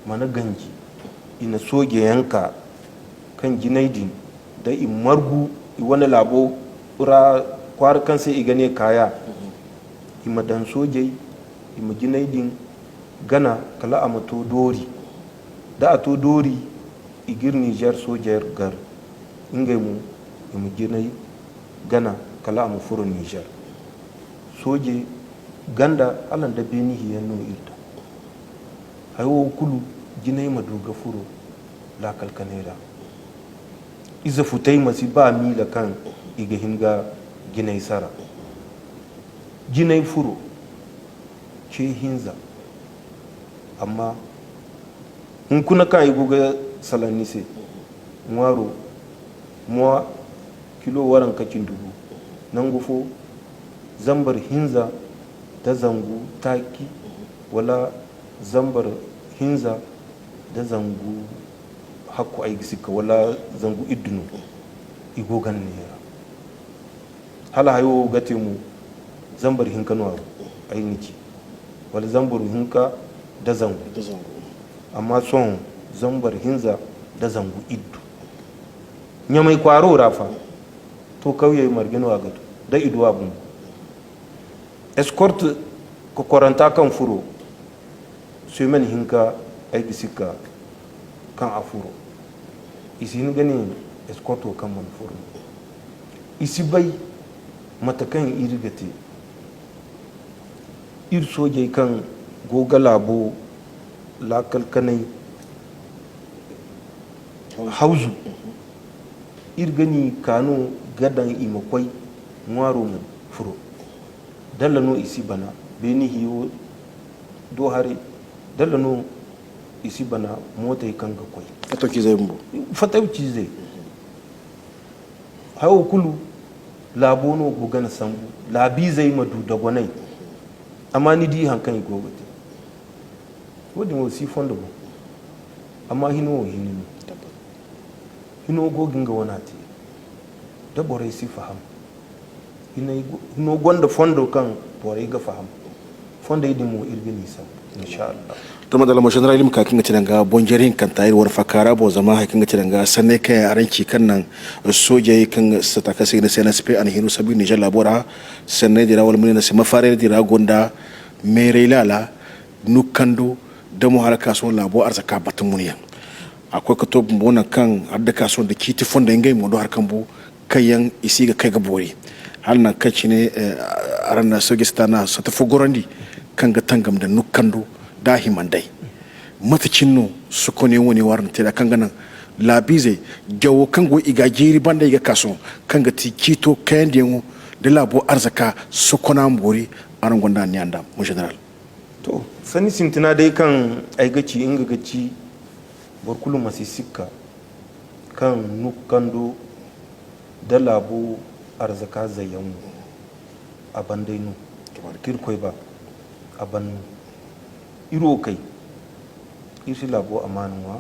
mana ganji, i na sooje yaŋ ka, kaŋ jinay din, da i margu i wane laabo ra, kwaara kaŋ se i ga ne Kaaya, i ma daŋ soojey, i ma jinay din gana, kala a ma to doori. Da a to doori, i ga iri Nizer sooje gar, ngey mo, i ma jinay gana, kala a ma furo Nizer. Sooje ganda, hala nda beeni hiyaŋ no iri daŋ. Hay wo kulu, jinay ma du ga furo laakal kanay ra. Ize futay ma si ba miila kaŋ i ga hin ga jinay sara. Jinay furo, ce hinza. Amma hunkuna kaŋ ay go ga salaŋ ni se, ŋwaaro, mowa, kilo waranka cindi gu, nangu fo, zambar hinza nda zangu taaci, wala zambar hinza nda zangu hakku, ay ga sikka, wala zangu iddu no, i go ganda neera. Hala hayo wo ga te mo, zambar hinka no ay ga ci, wala zambar hinka nda zangu. Nda zangu. Amma sohõ, zambar hinza nda zangu iddu. Ɲamay kwaaro ra fa, to, kawyey marje no a ga to, da i du a bumbo. Escort kokoranta kaŋ furo, semaine hinka, ay ga sikka kaŋ a furo. I si hin ga ne escort wo kaŋ mana furo no. I si bay mate kaŋ iri ga te. Iri soojey kaŋ go ga laabo laakal kanay hawzu, iri ga ni ka no ga daŋ i ma koy, ŋwaaro ma furo. Dalla no i si bana, beeni hiyo do haray, dalla no i si bana mootey kaŋ ga koy. Fattaw ciizey bumbo. Fattaw ciizey. Hayo kulu, laabo no go gana sambu, laabiizey ma du dogonay. Amma ni di haŋ kaŋ i go ga te. Wo-din wo si fondo boŋ. Amma hino wo hini no. Hino go ga nga wana te. Da borey si faham. Hinay go-, hino gonda fondo kaŋ borey ga faham. Fondey din mo iri ga ni sambu, insha Allah. To, madalla mo, Général, iri ma ka kaŋ ga ti danga boŋ-jare hinkanta iri wane fakka ra boŋ, zama hay kaŋ ga ti danga sanney kaŋ yaŋ araŋ ci kaŋ naŋ soojey kaŋ sata kaŋ se i ga ne C N S P a na hino sambu Niger laabo ra, sanney din ra wala ma ne no se mafaarayey din ra gonda meeray laala, nukkando, da mo hala ka sohõ laabo arzaka bata mun yaŋ. A koy ka to bumbo naŋ kaŋ har da ka sohõ nda ciiti fondo ngey mo do hari kambu kaŋ yaŋ i si ga kay ga boori. Hala naŋ kaŋ cine, eh, araŋ na soojey sata na sata fo gorandi kaŋ ga tangam nda nukkando da himandey. Mate cine no sokonayaŋ wane wo araŋ na te nd'a kaŋ ga naŋ laabiizey jawo kaŋ go i ga jeeri banda i ga ka sohõ kaŋ ga ti ciito kayandiyaŋo nda laabo arzaka sokona ma boori araŋ gonda anniya nd'a, mon général? To, sanni sintina day kaŋ ay ga ci, nga ga ci, boro kulu ma si sikka kaŋ nukkando da laabo arzaka zayyaŋo a ban day no. Irkoy ba, a ban no. Iri wo kay, iri si laabo amaana ŋwa,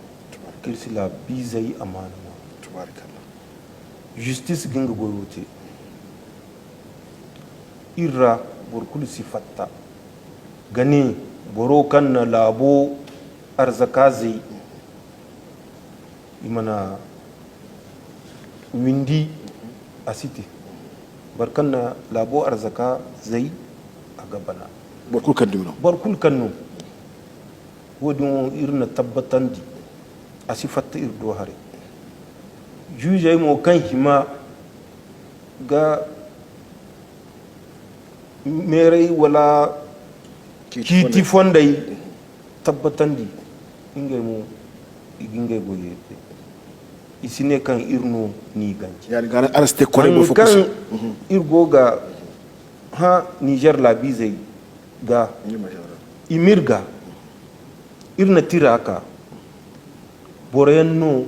iri si laabiizey amaana ŋwa. Justice ga nga goyo te. Iri ra boro kulu si fatta ga ne boro kaŋ na laabo arzaka zay, i mana windi, a si te. Boro kaŋ na laabo arzaka zay, a ga bana. Boro kulu kaŋ dumi no. Boro kulu kaŋ no. Wo-din wo iri na tabbatandi, a si fatta iri do haray. Juuzey mo kaŋ hima ga meeray wala ciiti fondey tabbatandi, ngey mo, i ga ngey goyey te. I si ne kaŋ iri no n'i ganji. Yaadin ga, araŋ si te koray boro fo kaŋ kulu se. Iri go ga hã Niger laabiizey ga, i m'iri ga, iri na tira ka, boroyaŋ no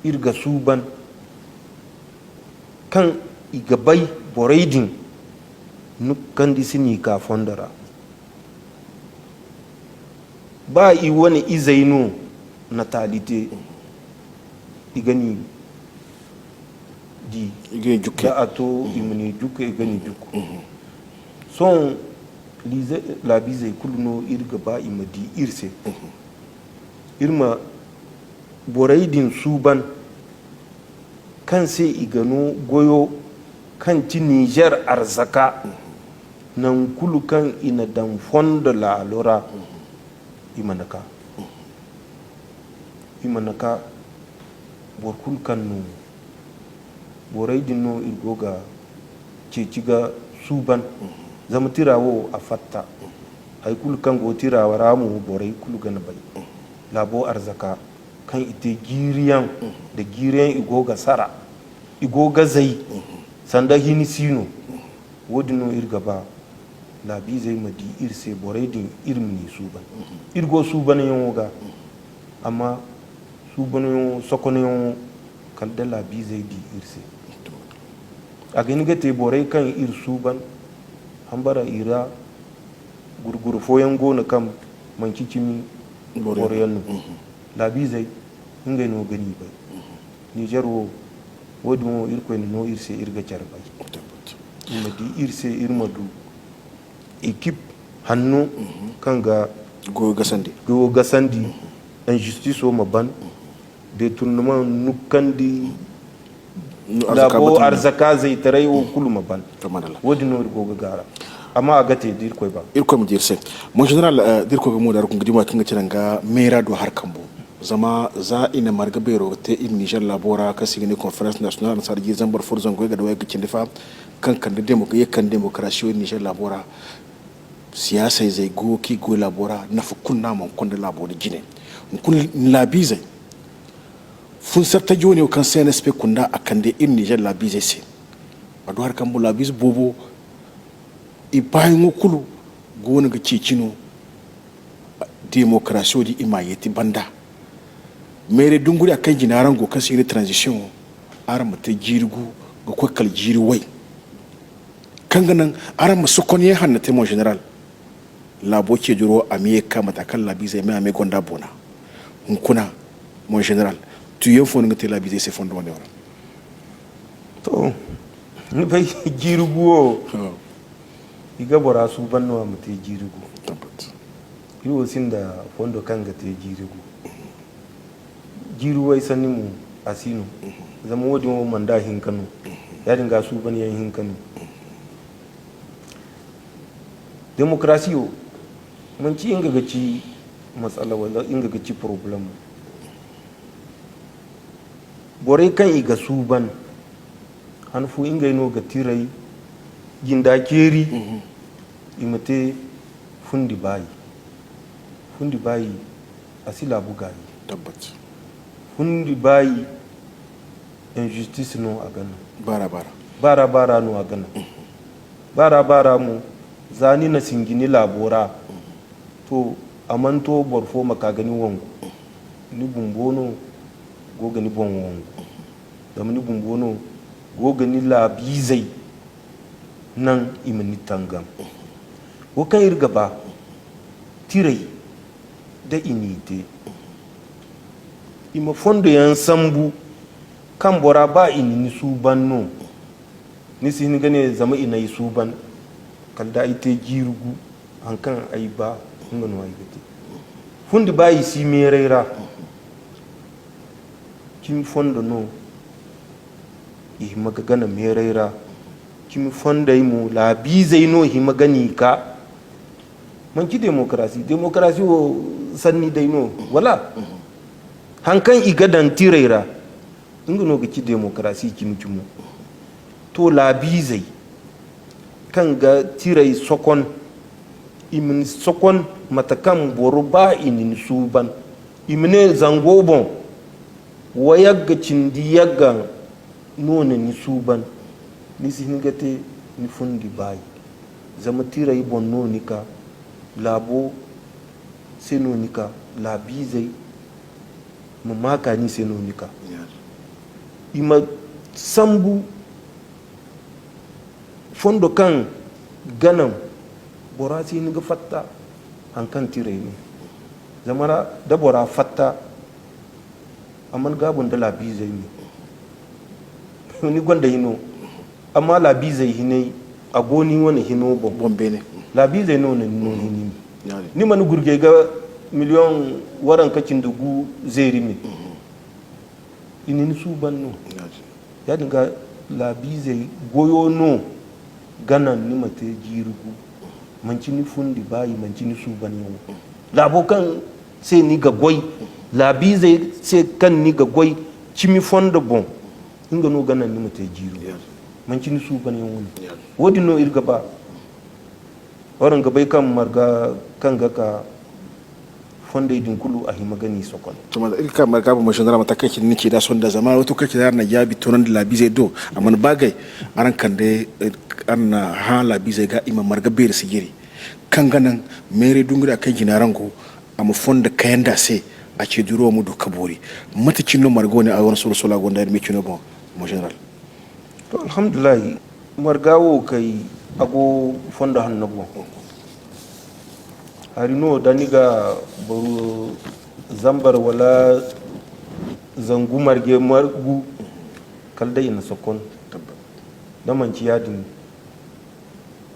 iri ga suuban, kaŋ i ga bay borey din nukkandi si n'i ka fondo ra. Ba i wane izey no na taali te, i ga ni di. Da a to, i ma ni jukku, i ga ni jukku. Sohõ, laabiizey kulu no iri ga ba i ma di iri se. Iri ma borey din suuban, kaŋ se i ga no goyo kaŋ ti Niger arzaka, nangu kulu kaŋ i na daŋ fondo laalo ra, i mana ka. I mana ka, boro kulu kaŋ no, borey din no iri go ga ceeci ga suuban. Zama tira wo, a fatta. Hay kulu kaŋ go tira ra mo, borey kulu ga na bay. Laabo arzaka, kaŋ i te jiiriyaŋ nda jiiriyaŋ, i go ga sara, i go ga zay, sanda hini si no. Wo-din no iri ga ba laabiizey ma di iri se, borey din, iri ma ni suuban. Iri go suubanyaŋo ga, amma suubanyaŋo, sokonyaŋo, kala da laabiizey di iri se. A ga hin ga te borey kaŋ iri suuban, hambara i ra, gurguru fooyaŋ go no kaŋ manci cimi boroyaŋ no. Laabiizey, ngey no ga ni bay. Niger wo, wo-din wo, Irkoy na no iri se, iri ga care bay. I ma di iri se, iri ma du ekip hanno kaŋ ga goyo gasandi, injustice wo ma ban, détournement, nukkandi, laabo arzaka zaytaray wo kulu ma ban. Wo-din no iri go ga gaara. Amma a ga te, da Irkoy ba. Irkoy ma di iri se. Mon général, eh, da Irkoy ga mo da iri kun ga di mo kaŋ ga ci danga meera do hari kambo. Zama za i na marga beero ga te iri Niger laabo ra, kaŋ se i ga ne conférence nationale, annasaara jiiri zambar fo nda zangu yagga nda wayagga cindi fa, kaŋ kande demo-, ye kande demokarasiyo iri Niger laabo ra. Siyaasa izey go kaŋ i goy laabo ra, nafa kulu no a mana konda laabo nda jine. Hunkuna laabiizey, funsartaji wane wo kaŋ C N S P kunda a kande iri Niger laabiizey se. A du hari kambo laabiize boobo, i baayaŋo kulu goono ga ceeci no, demokarasiyo din i m'a yeeti banda. Meere dunguriya kaŋ jine araŋ go, kaŋ se i ga ne transition, araŋ ma te jiiri gu ga koy kala jiiri way. Kaŋ ga naŋ araŋ ma sokonyaŋ hanno te, mon général. Laabo ce duro, a ma ye ga ka mate kaŋ laabiizey me a me gonda boona. Hunkuna, mon général, tuyaŋ fo no ga te laabiizey se fondo wane ra? To, ni bay, jiiri gu wo, i ga bora suuban no a ma te jiiri gu. Tabbat. Iri wo sinda fondo kaŋ ga te jiiri gu. Jiiri way sanni mo, a si no. Zama wo-din wo manda hinka no. Ya-din ga suubanyaŋ hinka no. Demokarasiyo, manci nga ga ci matsala wala nga ga ci problème. Borey kaŋ i ga suuban, han fo ngey no ga tiray jinda ceeri, i ma te fundi baayi. Fundi baayi, a si laabu gaayi. Tabbat. Fundi baayi, injustice no a ga naŋ. Baara, baara. Baara, baara no a ga naŋ. Baara, baara mo, za ni na sinji ni laabo ra, to, a mana to boro fo ma ka ga ni wangu. Ni bumbo no go ga ni boŋ wangu. Zama ni bumbo no go ga ni laabiizey naŋ i ma ni tangam. Wo kaŋ iri ga ba, tirey, da i n'i te, i ma fondoyaŋ sambu, kaŋ bora, ba i na ni suuban no, ni si hin ga ne, zama i n'ay suuban, kala da ay te jiiri gu, haŋ kaŋ ay ba, nga no ay ga te. Fundi ba i si meeray ra, cimi fondo no i hima ga gana meeray ra. Cimi fondey mo, laabiizey no hima ga n'i ka. Manci demokarasi. Demokarasi wo sanni day no, wala? Haŋ kaŋ i ga daŋ tirey ra, nga no ga ci demokarasi cimi-cimo. To, laabiizey kaŋ ga tirey sokon, I ma ni sokon mate kaŋ boro ba i na ni suuban. I ma ne zango boŋ, wa yagga cindi yagga no na ni suuban. Ni si hin ga te ni fundi baayi. Zama tirey boŋ no ni ka, laabo se no ni ka, laabiizey ma maa ka ni se no ni ka. I ma sambu fondo kaŋ ganaŋ bora si hin ga fatta haŋ kaŋ tirey no. Zama ra da bora fatta, a mana gaabu nda laabiizey no. Ni gonda hino, amma laabiizey hinay, a go ni wane hino boŋ. Boŋ beene. Laabiizey no na ni no hini. Ni mana gurjey ga miliyoŋ waranka cindi gu zeeri me. I na ni suuban no. Ya-din ga, laabiizey goyo no ga naŋ ni ma te jiiri gu. Manci ni fundi baayi, manci ni suubanyaŋo. Laabo kaŋ se ni ga goy, laabiizey se kaŋ ni ga goy cimi fondo boŋ, nga no ga naŋ ni ma te jiiri gu. Manci ni suubanyaŋo no. Wo-din no iri ga ba. Araŋ ga bay kaŋ marga kaŋ ga ka fondey din kulu a hima ga ni sokon. To, ma iri ka marga boŋ, ma général, mate kaŋ cine ni ci da sonda, zama wato kaŋ cine araŋ na jaabi toonandi laabiizey do, a mana ba gay. Araŋ kande, eh, araŋ na hã laabiizey ga i ma marga beeri sijiri kaŋ ga naŋ meeray dunguri a kaŋ jina araŋ go, a ma fondo kayandi a se, a ce duro ma du ka boori. Mate cine no marga wane a wane solo-solo a gonda iri me cino boŋ, ma général? To, alhamdulillahi, marga wo kay a go fondo hanno boŋ. Hari no da ni ga boro zambar wala zangu marge margu, kala day i na sokon. Da manci ya-din,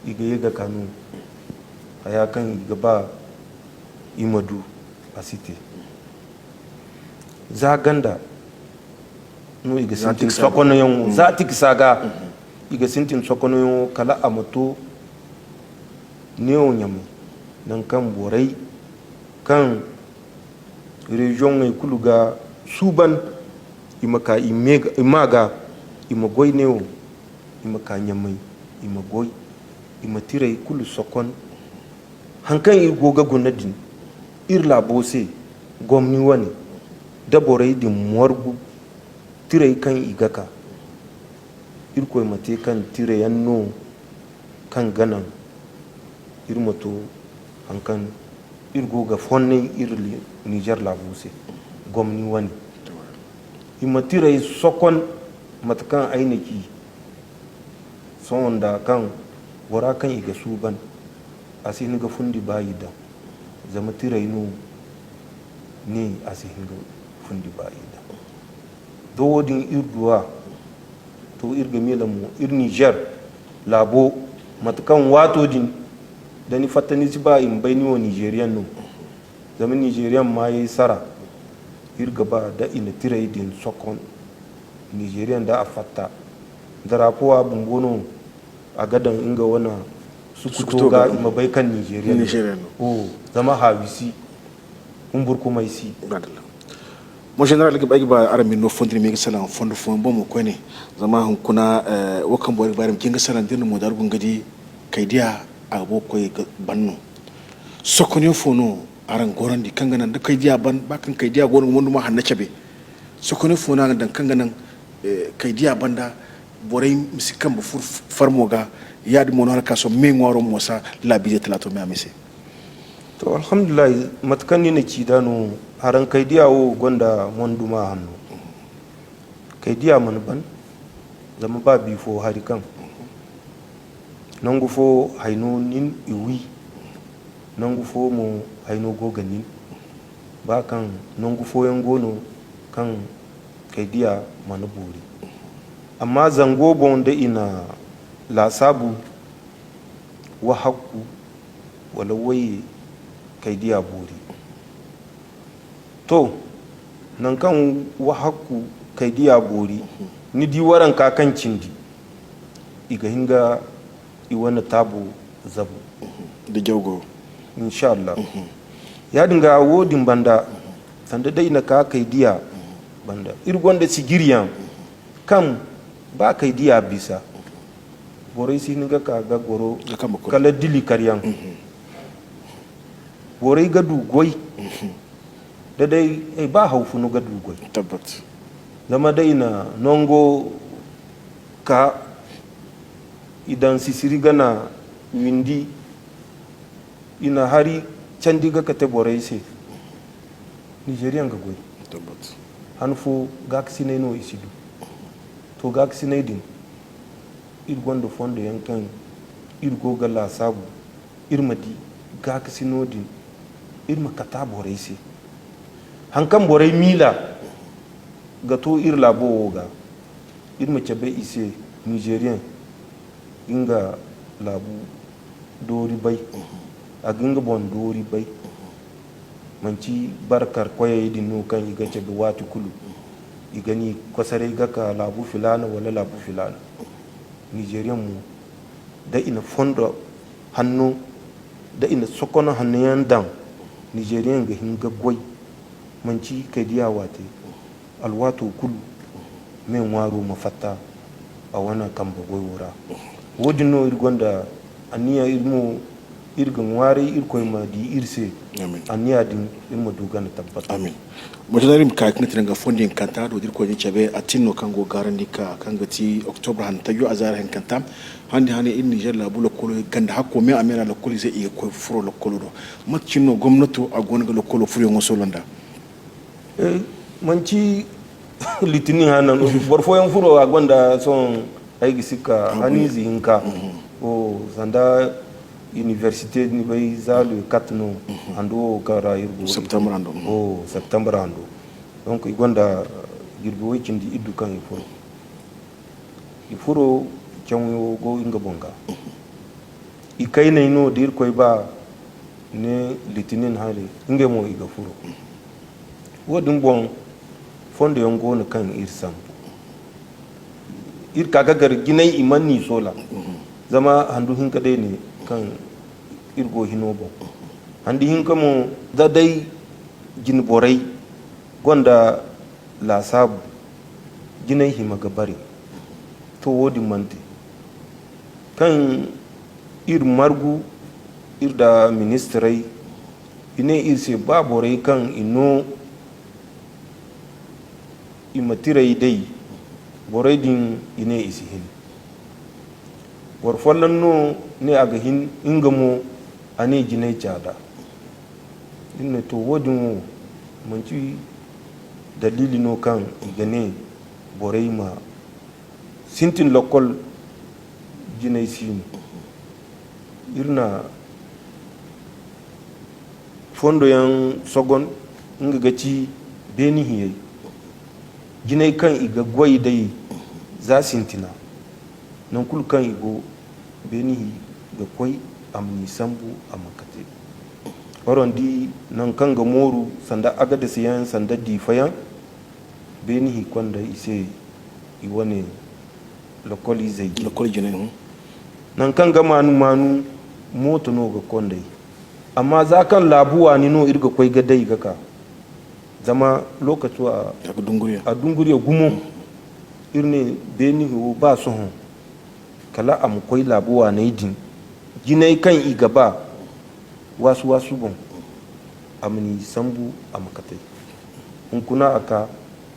i ga ye ga ka no. Haya kaŋ i ga ba i ma du, a si te. Za ganda no i ga sintin sokonoyaŋo, za tiksa ga i ga sintin sokonoyaŋo, kala a ma to neewo ɲamay, nangu kaŋ borey kaŋ reziyoŋey kulu ga suuban, i ma ka i me ga, i ma ga, i ma goy neewo, i ma ka ɲamay, i ma goy, i ma tirey kulu sokon. Haŋ kaŋ iri go ga guna din, iri laabo se, gomni wane, da borey din morgu, tirey kaŋ i ga ka. Irkoy ma te kaŋ tireyaŋ no kaŋ ga naŋ iri ma to haŋ kaŋ iri go ga fonnay iri Nizer laabo se, gomni wane. I ma tirey sokon mate kaŋ ay na ci. Sohõ nda kaŋ bora kaŋ i ga suuban, a si hin ga fundi baayi daŋ, zama tirey no ne a si hin ga fundi baayi daŋ. Da wo-din iri du a, to, iri ga miila mo, iri Nizer laabo, mate kaŋ waato din, da ni fatta ni si ba i ma bay ni wo Nizeriyaŋ no. Zama Nizeriyaŋ maayey sara, iri ga ba da i na tirey din sokon. Nizeriyaŋ da a fatta, daraapo a bumbo no a ga daŋ nga wane sukuto ga, i ma bay kaŋ Nizeriyaŋ no. Zama haawi si, humburkumay si. Madalla. Mo général, ay ga ba araŋ ma ni no fondo, ni ma ay ga salaŋ fondo fooyaŋ boŋ mo koyne. Zama hunkuna, eh, wo kaŋ boro ga ba iri ma jin ga salaŋ da iri na mo daaru guna ga di kaydiya, a ga bo ga koy ga ban no. Sokonyaŋ fo no araŋ gorandi kaŋ ga naŋ da kaydiya ban, ba kaŋ kaydiya go no ga monduma hanno cabe? Sokonyaŋ fo no a ga daŋ kaŋ ga naŋ, eh, kaydiya banda borey ma si kambe furo farmo ga? Ya-din mo no hala ka sohõ me ŋwaaro mo sa laabiizey talaato me a me se. To, alhamdulillahi, mate kaŋ ni na ci nd'a no, haraŋ kaydiya wo gonda monduma hanno. Kaydiya mana ban, zama ba bifo hari kaŋ nangu fo hayno nin i wi, nangu fo mo hayno go ga nin. Ba kaŋ nangu fooyaŋ go no kaŋ kaydiya mana boori. Amma zango boŋ da i na laasaabu wahakku wala waye kaydiya boori. To, nangu kaŋ wahakku kaydiya boori, ni di waranka kaŋ cindi, i ga hin ga i wane taabo zabu. Da jawgo. Inshallah. Ya-din ga, wo-din banda, sanda day i na ka kaydiya banda, iri gonda sijiriyaŋ kaŋ ba kaydiya bisa. Borey si hin ga ka ga goro kala dili karyaŋ. Borey ga du goy. Da day, ay ba hawfunu ga du goy. Zama da i na nango ka, i daŋ sisiri gana windi, i na hari candi ga kate borey se. Nizeriyaŋ ga goy. Han fo gaakasinay no i si du. To, gaakasinay din, iri gonda fondo yaŋ kaŋ iri go ga laasaabu iri ma di gaakasino din, iri ma kata borey se. Haŋ kaŋ borey miila ga to iri laabo wo ga, iri ma cabe i se. Nizeriyaŋ ga nga laabu doori bay, a ga nga boŋ doori bay. Manti barkar koyey din no kaŋ i ga cabe waati kulu, i ga ni kosaray ga ka laabu filaana wala laabu filaana. Nizeriyaŋ mo, da i na fondo hanno, da i na sokono hanno yaŋ daŋ, Nizeriyaŋ ga hin ga goy. Manti kay diya waate, alwaato kulu me ŋwaaro ma fatta a wane kambe goyo ra. Wo-din no iri gonda anniya, iri mo, iri ga ŋwaaray Irkoy ma di iri se. Anniya din, iri ma du gana tabbat. Amin. Moto da iri ma ka ga tira nga fondo yaŋ kanta do da Irkoy din cabe a tin no kaŋ go gaarandi ka kaŋ ga ti Octobre han tajo a zaari hankanta. Handi hane iri Niger laabu lakkolo ganda hakko me a me ra lakkol ize i ga koy furo lakkolo do. Mate cine no gomnato a go no ga lakkolo furoyaŋo solo nda? Eh, manti litinin hana no. Boro fooyaŋ furo a gonda sohõ, ay ga sikka haniize hinka. O sanda université ni bay za le quatre no, hando wo kaŋ ra iri go. Septembre hando. O septembre hando. Donc i gonda jirbi way cindi iddu kaŋ i furo. I furo, caŋo go nga boŋ ga. I kayney no da Irkoy ba ne litinin hari, ngey mo i ga furo. Wo-din boŋ, fondo yaŋ go no kaŋ iri sambu. Iri ka ga gar jinay, i mana ni soola. Zama handu hinka day ne kaŋ iri go hino boŋ. Handu hinka mo, da day jine borey gonda laasaabu, jinay hima ga bare. To, wo-din mana te. Kaŋ iri margu, iri da ministirey, i ne iri se ba borey kaŋ i no i ma tirey day, borey din i ne i si hin. Boro folloŋ no ne a ga hin, nga mo a ne jinay caada. Iri ne to, wo-din wo manti daliili no kaŋ i ga ne borey ma sintin lakkol jinay si no. Iri na fondo yaŋ sogon, nga ga ci beeni hiyey. Jinay kaŋ i ga goy day za sintina, nangu kulu kaŋ i go, beeni hi ga koy, a ma ni sambu, a ma kate. Araŋ di nangu kaŋ ga mooru, sanda Agadez yaŋ, sanda Diifa yaŋ, beeni hi konda i se i wane lakkol izey. Lakkol jinay, hmm. Nangu kaŋ ga maanu-maanu, mooto no ga kond'ey. Amma za kaŋ laabu waani no iri ga koy ga day ga ka, zama lokaco a, a ga dunguriya, a dunguriya gumo. Iri ne beeni wo ba sohõ, kala a ma koy laabu waaney din, jinay kaŋ i ga ba, waasu-waasu boŋ, a ma ni sambu, a ma katay. Hunkuna a ka,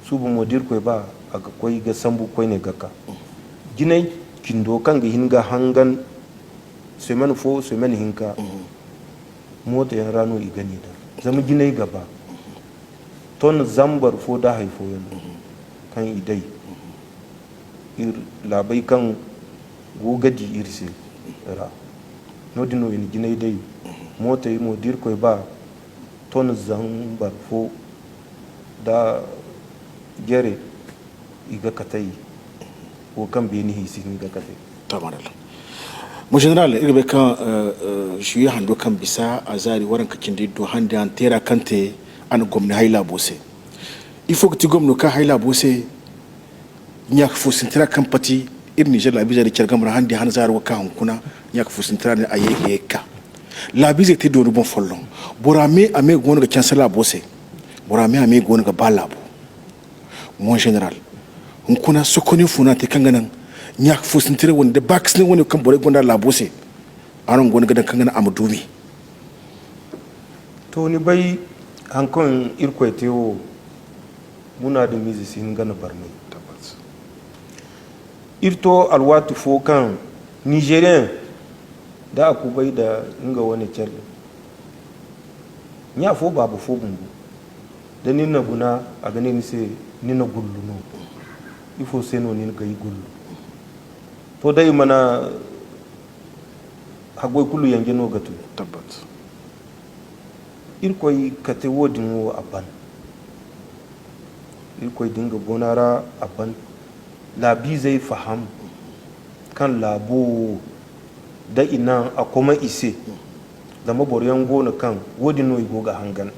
suuba mo da Irkoy ba, a ga koy ga sambu koyne ga ka. Jinay cindo kaŋ ga hin ga hangan semaine fo, semaine hinka, mooto yaŋ ra no i ga ni daŋ. Zama jinay ga ba. Ton zambar fo da hay fooyaŋ no kaŋ i day. Iri laabey kaŋ go ga di iri se ra. Noodin no i na jinay day. Mootey mo, da Irkoy ba, ton zambar fo da jare, i ga katay wo kaŋ beeni hi si hin ga katay. Tamarallah. Mo général, iri ga bay kaŋ, eh, eh, juillet hando kaŋ bisa a zaari waranka cindi do handi han teera kaŋ te a na gomni hay laabo se. Ifo ga ti gomno kaŋ hay laabo se? Ɲaaka fo sintina kaŋ pati iri Niger laabiizey da care game ra handi han zaari wo kaŋ hunkuna, ɲaaka fo sintina din a ye ga ye ga ka. Laabiizey te dooni boŋ folloŋ. Bora me a me goono ga canse laabo se. Bora me a me goono ga ba laabo. Mon général, hunkuna sokoney fo no a te kaŋ ga naŋ ɲaaka fo sintina wane da baakasinay wane kaŋ borey gonda laabo se? Araŋ goono ga daŋ kaŋ ga naŋ a ma duumi. To, ni bay, haŋ kaŋ Irkoy te wo, munaadamize si hin ga na barmay. Iri to alwaati fo kaŋ Nigerian da a kubay da nga wane care, ɲa fo, baaba fo bumbo, da ni na guna, a ga ne ni se ni na gullu no. Ifo se no ni ga ay gullu? To, day mana haggoy kulu yanje no ga tun. Tabbat. Irkoy kate wo-din wo a ban. Irkoy din ga gona ra a ban. Laabiizey faham kaŋ laabo wo da i naŋ a koma i se. Zama boro yaŋ go no kaŋ wo-din no i go ga hangan.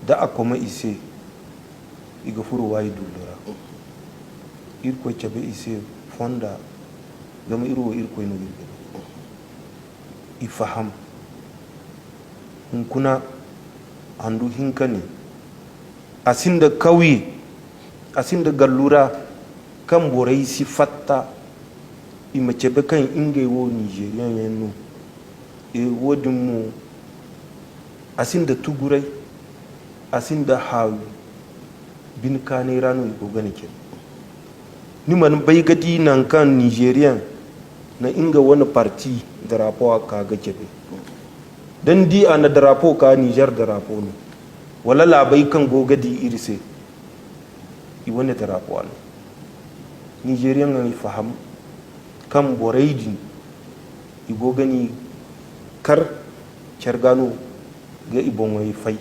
Da a koma i se, i ga furo waayi dullo ra. Irkoy cabe i se fonda, zama iri wo Irkoy no iri ga ne. I faham. Hunkuna handu hinka ne, a sinda kawye, a sinda gallu ra kaŋ borey si fatta, i ma cabe kaŋ ngey wo Nigerian yaŋ no. E, wo-din mo, a sinda tuguray, a sinda haawi, bine kaanay ra no i go ga ne care. Ni mana bay ga di naŋ kaŋ Nigerian na nga wane parti drapeau a ka ga cabe. Da ni di a na drapeau ka, Niger drapeau no, wala laabey kaŋ go ga di iri se, i wane drapeau a no. Nigerian ŋey faham kaŋ borey din, i go ga ni kar care ga no ga i boŋey fay.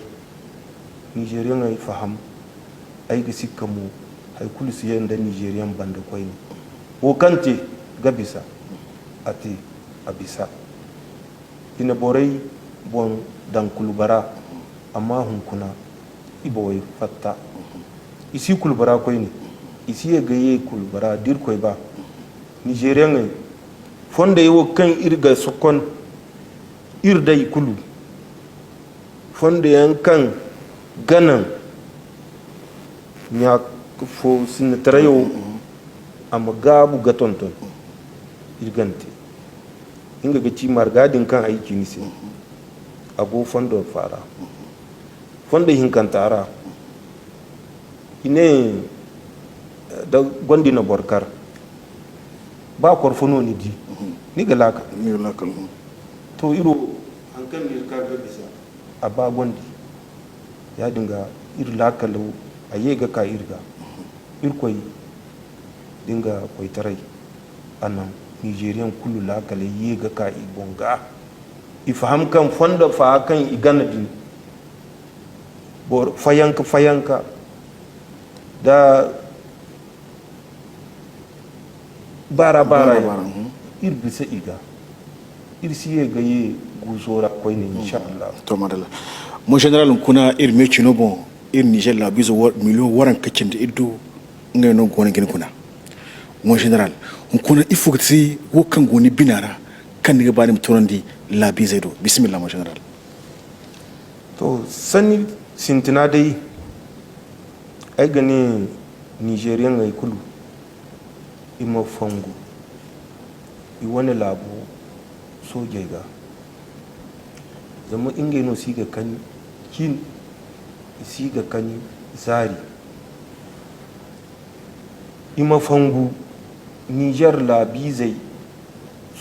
Nigerian ŋey faham, ay ga sikka mo, hay kulu si ye nda Nigerian banda koyne. Wo kaŋ te ga bisa, a te, a bisa. I na borey boŋ daŋ kulba ra, amma hunkuna i bowey fatta. I si kulba ra koyne, i si ye ga ye kulba ra da Irkoy ba. Nigeriaŋey, fondey wo kaŋ iri ga sokon, iri day kulu, fondo yaŋ kaŋ ga naŋ ɲa fo sinnatarayo, a ma gaabu ga tonton, iri gante. Nga ga ci marga din kaŋ ay ci ni se. A go fondo fa ra. Fondo hinkanta ra, i ne, da gondi na boro kar, ba korfo no ni di, ni ga laakal. Ni ga laakal, mhm. To, iri wo, haŋ kaŋ ni ga kar ga bisa, a ba gondi. Ya-din ga, iri laakalo, a ye ga ka iri ga. Irkoy da nga koytaray, a naŋ Nigerian kulu laakaley ye ga ka i boŋ ga. I faham kaŋ fondo fa kaŋ i gana din, boro fayanka fayanka da baara baara yaŋ, mhm, iri bisa i ga. Iri si ye ga ye guuso ra koyne, mhm, insha Allah. To, madalla. Mon général, hunkuna iri me cino boŋ, iri Niger laabiize wa-, miliyoŋ waranka cindi iddu, ngey no go no ga ni guna. Mon général, hunkuna ifo ga ti wo kaŋ go ni bina ra, kaŋ ni ga ba ni ma toonandi laabiizey do? Bismillah, mon général. To, sanni sintina day, ay ga ne Nigeriaŋey kulu, i ma fongu i wane laabo soojey ga. Zama ngey no si ga kani cin, i si ga kani zaari. I ma fongu Niger laabiizey,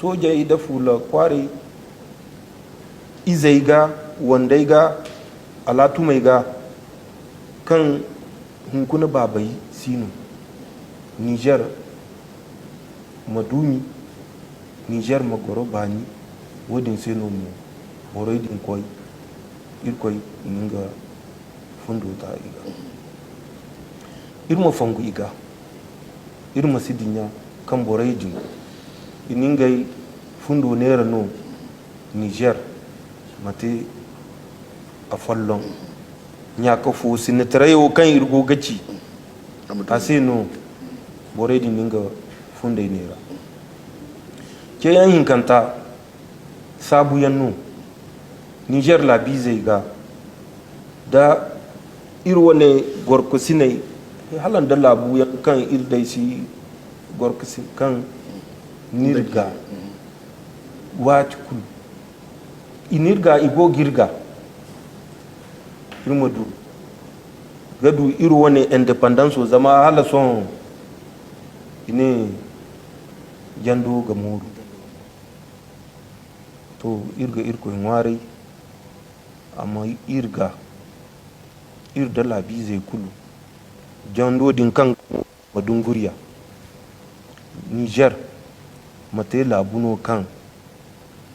soojey da fuula kwaaray izey ga, wandey ga, alaatumey ga, kaŋ hunkuna baabey si no. Niger ma duumi, Niger ma goro baani, wo-din se no mo borey din koy, Irkoy na nga fundo ta i ga. Iri ma fongu i ga, iri ma si dinya kaŋ borey din i na ngey fundo neera no Niger ma te afolloŋ. Ɲaaka fo sinnataray wo kaŋ iri go ga ci, a se no borey din na nga fundey neera. Ceeyaŋ hinkanta, saabuyaŋ no Niger laabiizey ga, da iri wane gorkosiney, hala nda laabuyaŋ kaŋ iri day si gorkosin kaŋ n'iri ga, waati kulu I n'iri ga, i go g'iri ga. Iri ma du ga du iri wane indépendance, zama hala sohõ i ne jando ga mooru. To, iri ga Irkoy ŋwaaray, a ma iri ga, iri da laabiizey kulu. Jando din kaŋ ma dunguriya. Niger ma te laabu no kaŋ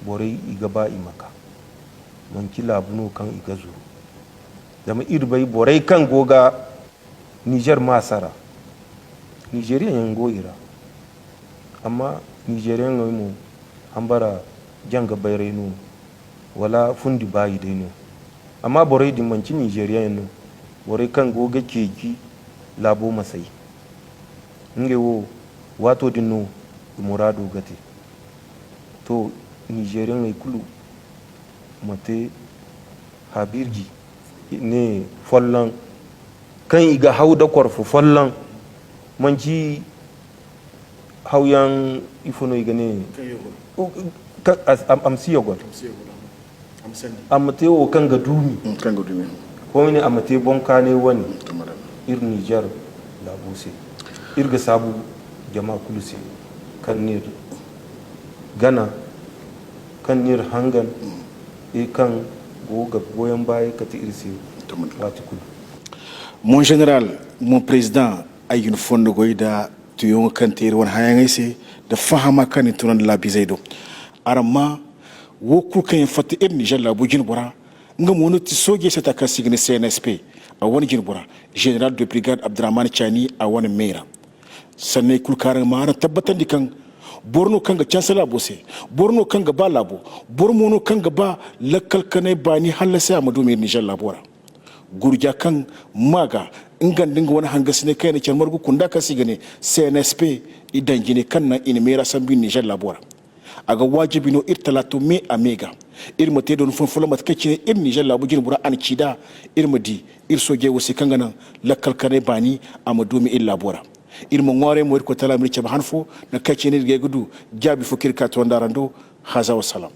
borey i ga ba i ma ka. Manci laabu no kaŋ i ga zuru. Zama iri bay borey kaŋ go ga Niger maasa ra, Nizeriyaŋ yaŋ go i ra. Amma Nizeriyaŋey mo, hambara janga bayray no, wala fundi baayi day no. Amma borey din manci Nizeriyaŋ yaŋ no, borey kaŋ go ga ceeci laabo masay. Ngey wo, waato din no i muraado ga te. To, Nizeriyaŋey kulu ma te habirji ne folloŋ, kaŋ i ga haw da korfo folloŋ, manci hawyaŋ, ifo no i ga ne? Kaŋ yogol. Ka-, as-, am-, am si yogol. Am si yogol, am-, am sandi. A ma te wo kaŋ ga duumi. Mm, kaŋ ga duumi. Koyne a ma te boŋ kaanay wane. Mm, tamam. Iri Niger laabo se. Iri ga saabu jama kulu se kaŋ n'iri gana, kaŋ n'iri hangan, mm, e kaŋ go ga goyon baya kate iri se. Tamam. Waati kulu. Mon général, mon président, ay ga ni fondo goy da tuyoŋo kaŋ te iri wane hayaŋey se, da fahama kaŋ ni tunandi laabiizey do. Araŋ ma wo kulu kaŋ yaŋ fatta iri Niger laabo jine bora, nga mo no ti soojey sata kaŋ se i ga ne C N S P, a wane jine bora, général de brigade Abdurrahman Chani, a wane me ra. Sanney kulu kaŋ araŋ ma araŋ tabbatandi kaŋ boro no kaŋ ga canse laabo se, boro no kaŋ ga ba laabo, boro mo no kaŋ ga ba lakkal kanay baani hallasi a ma du me iri Niger laabo ra. Gurja kaŋ maa ga nga nda nga wane hangasiney kaŋ yaŋ na care margu kunda kaŋ se i ga ne C N S P, i daŋ jine kaŋ naŋ i na meera sambu iri Niger laabo ra. A ga waajibi no iri talaato me a me ga iri ma te dooni folloŋ-folloŋ mate kaŋ cine iri Niger laabu jine bora a na ci nd'a, iri ma di iri soojey wo se kaŋ ga naŋ lakkal kanay baani a ma du me iri laabo ra. Iri ma ŋwaaray mo Irkoy Taala ma iri cabe han fo, nangu kaŋ cine iri ga ye ga du jaabi fo kaŋ iri ga ka toonandi araŋ do. Haza wa salaam.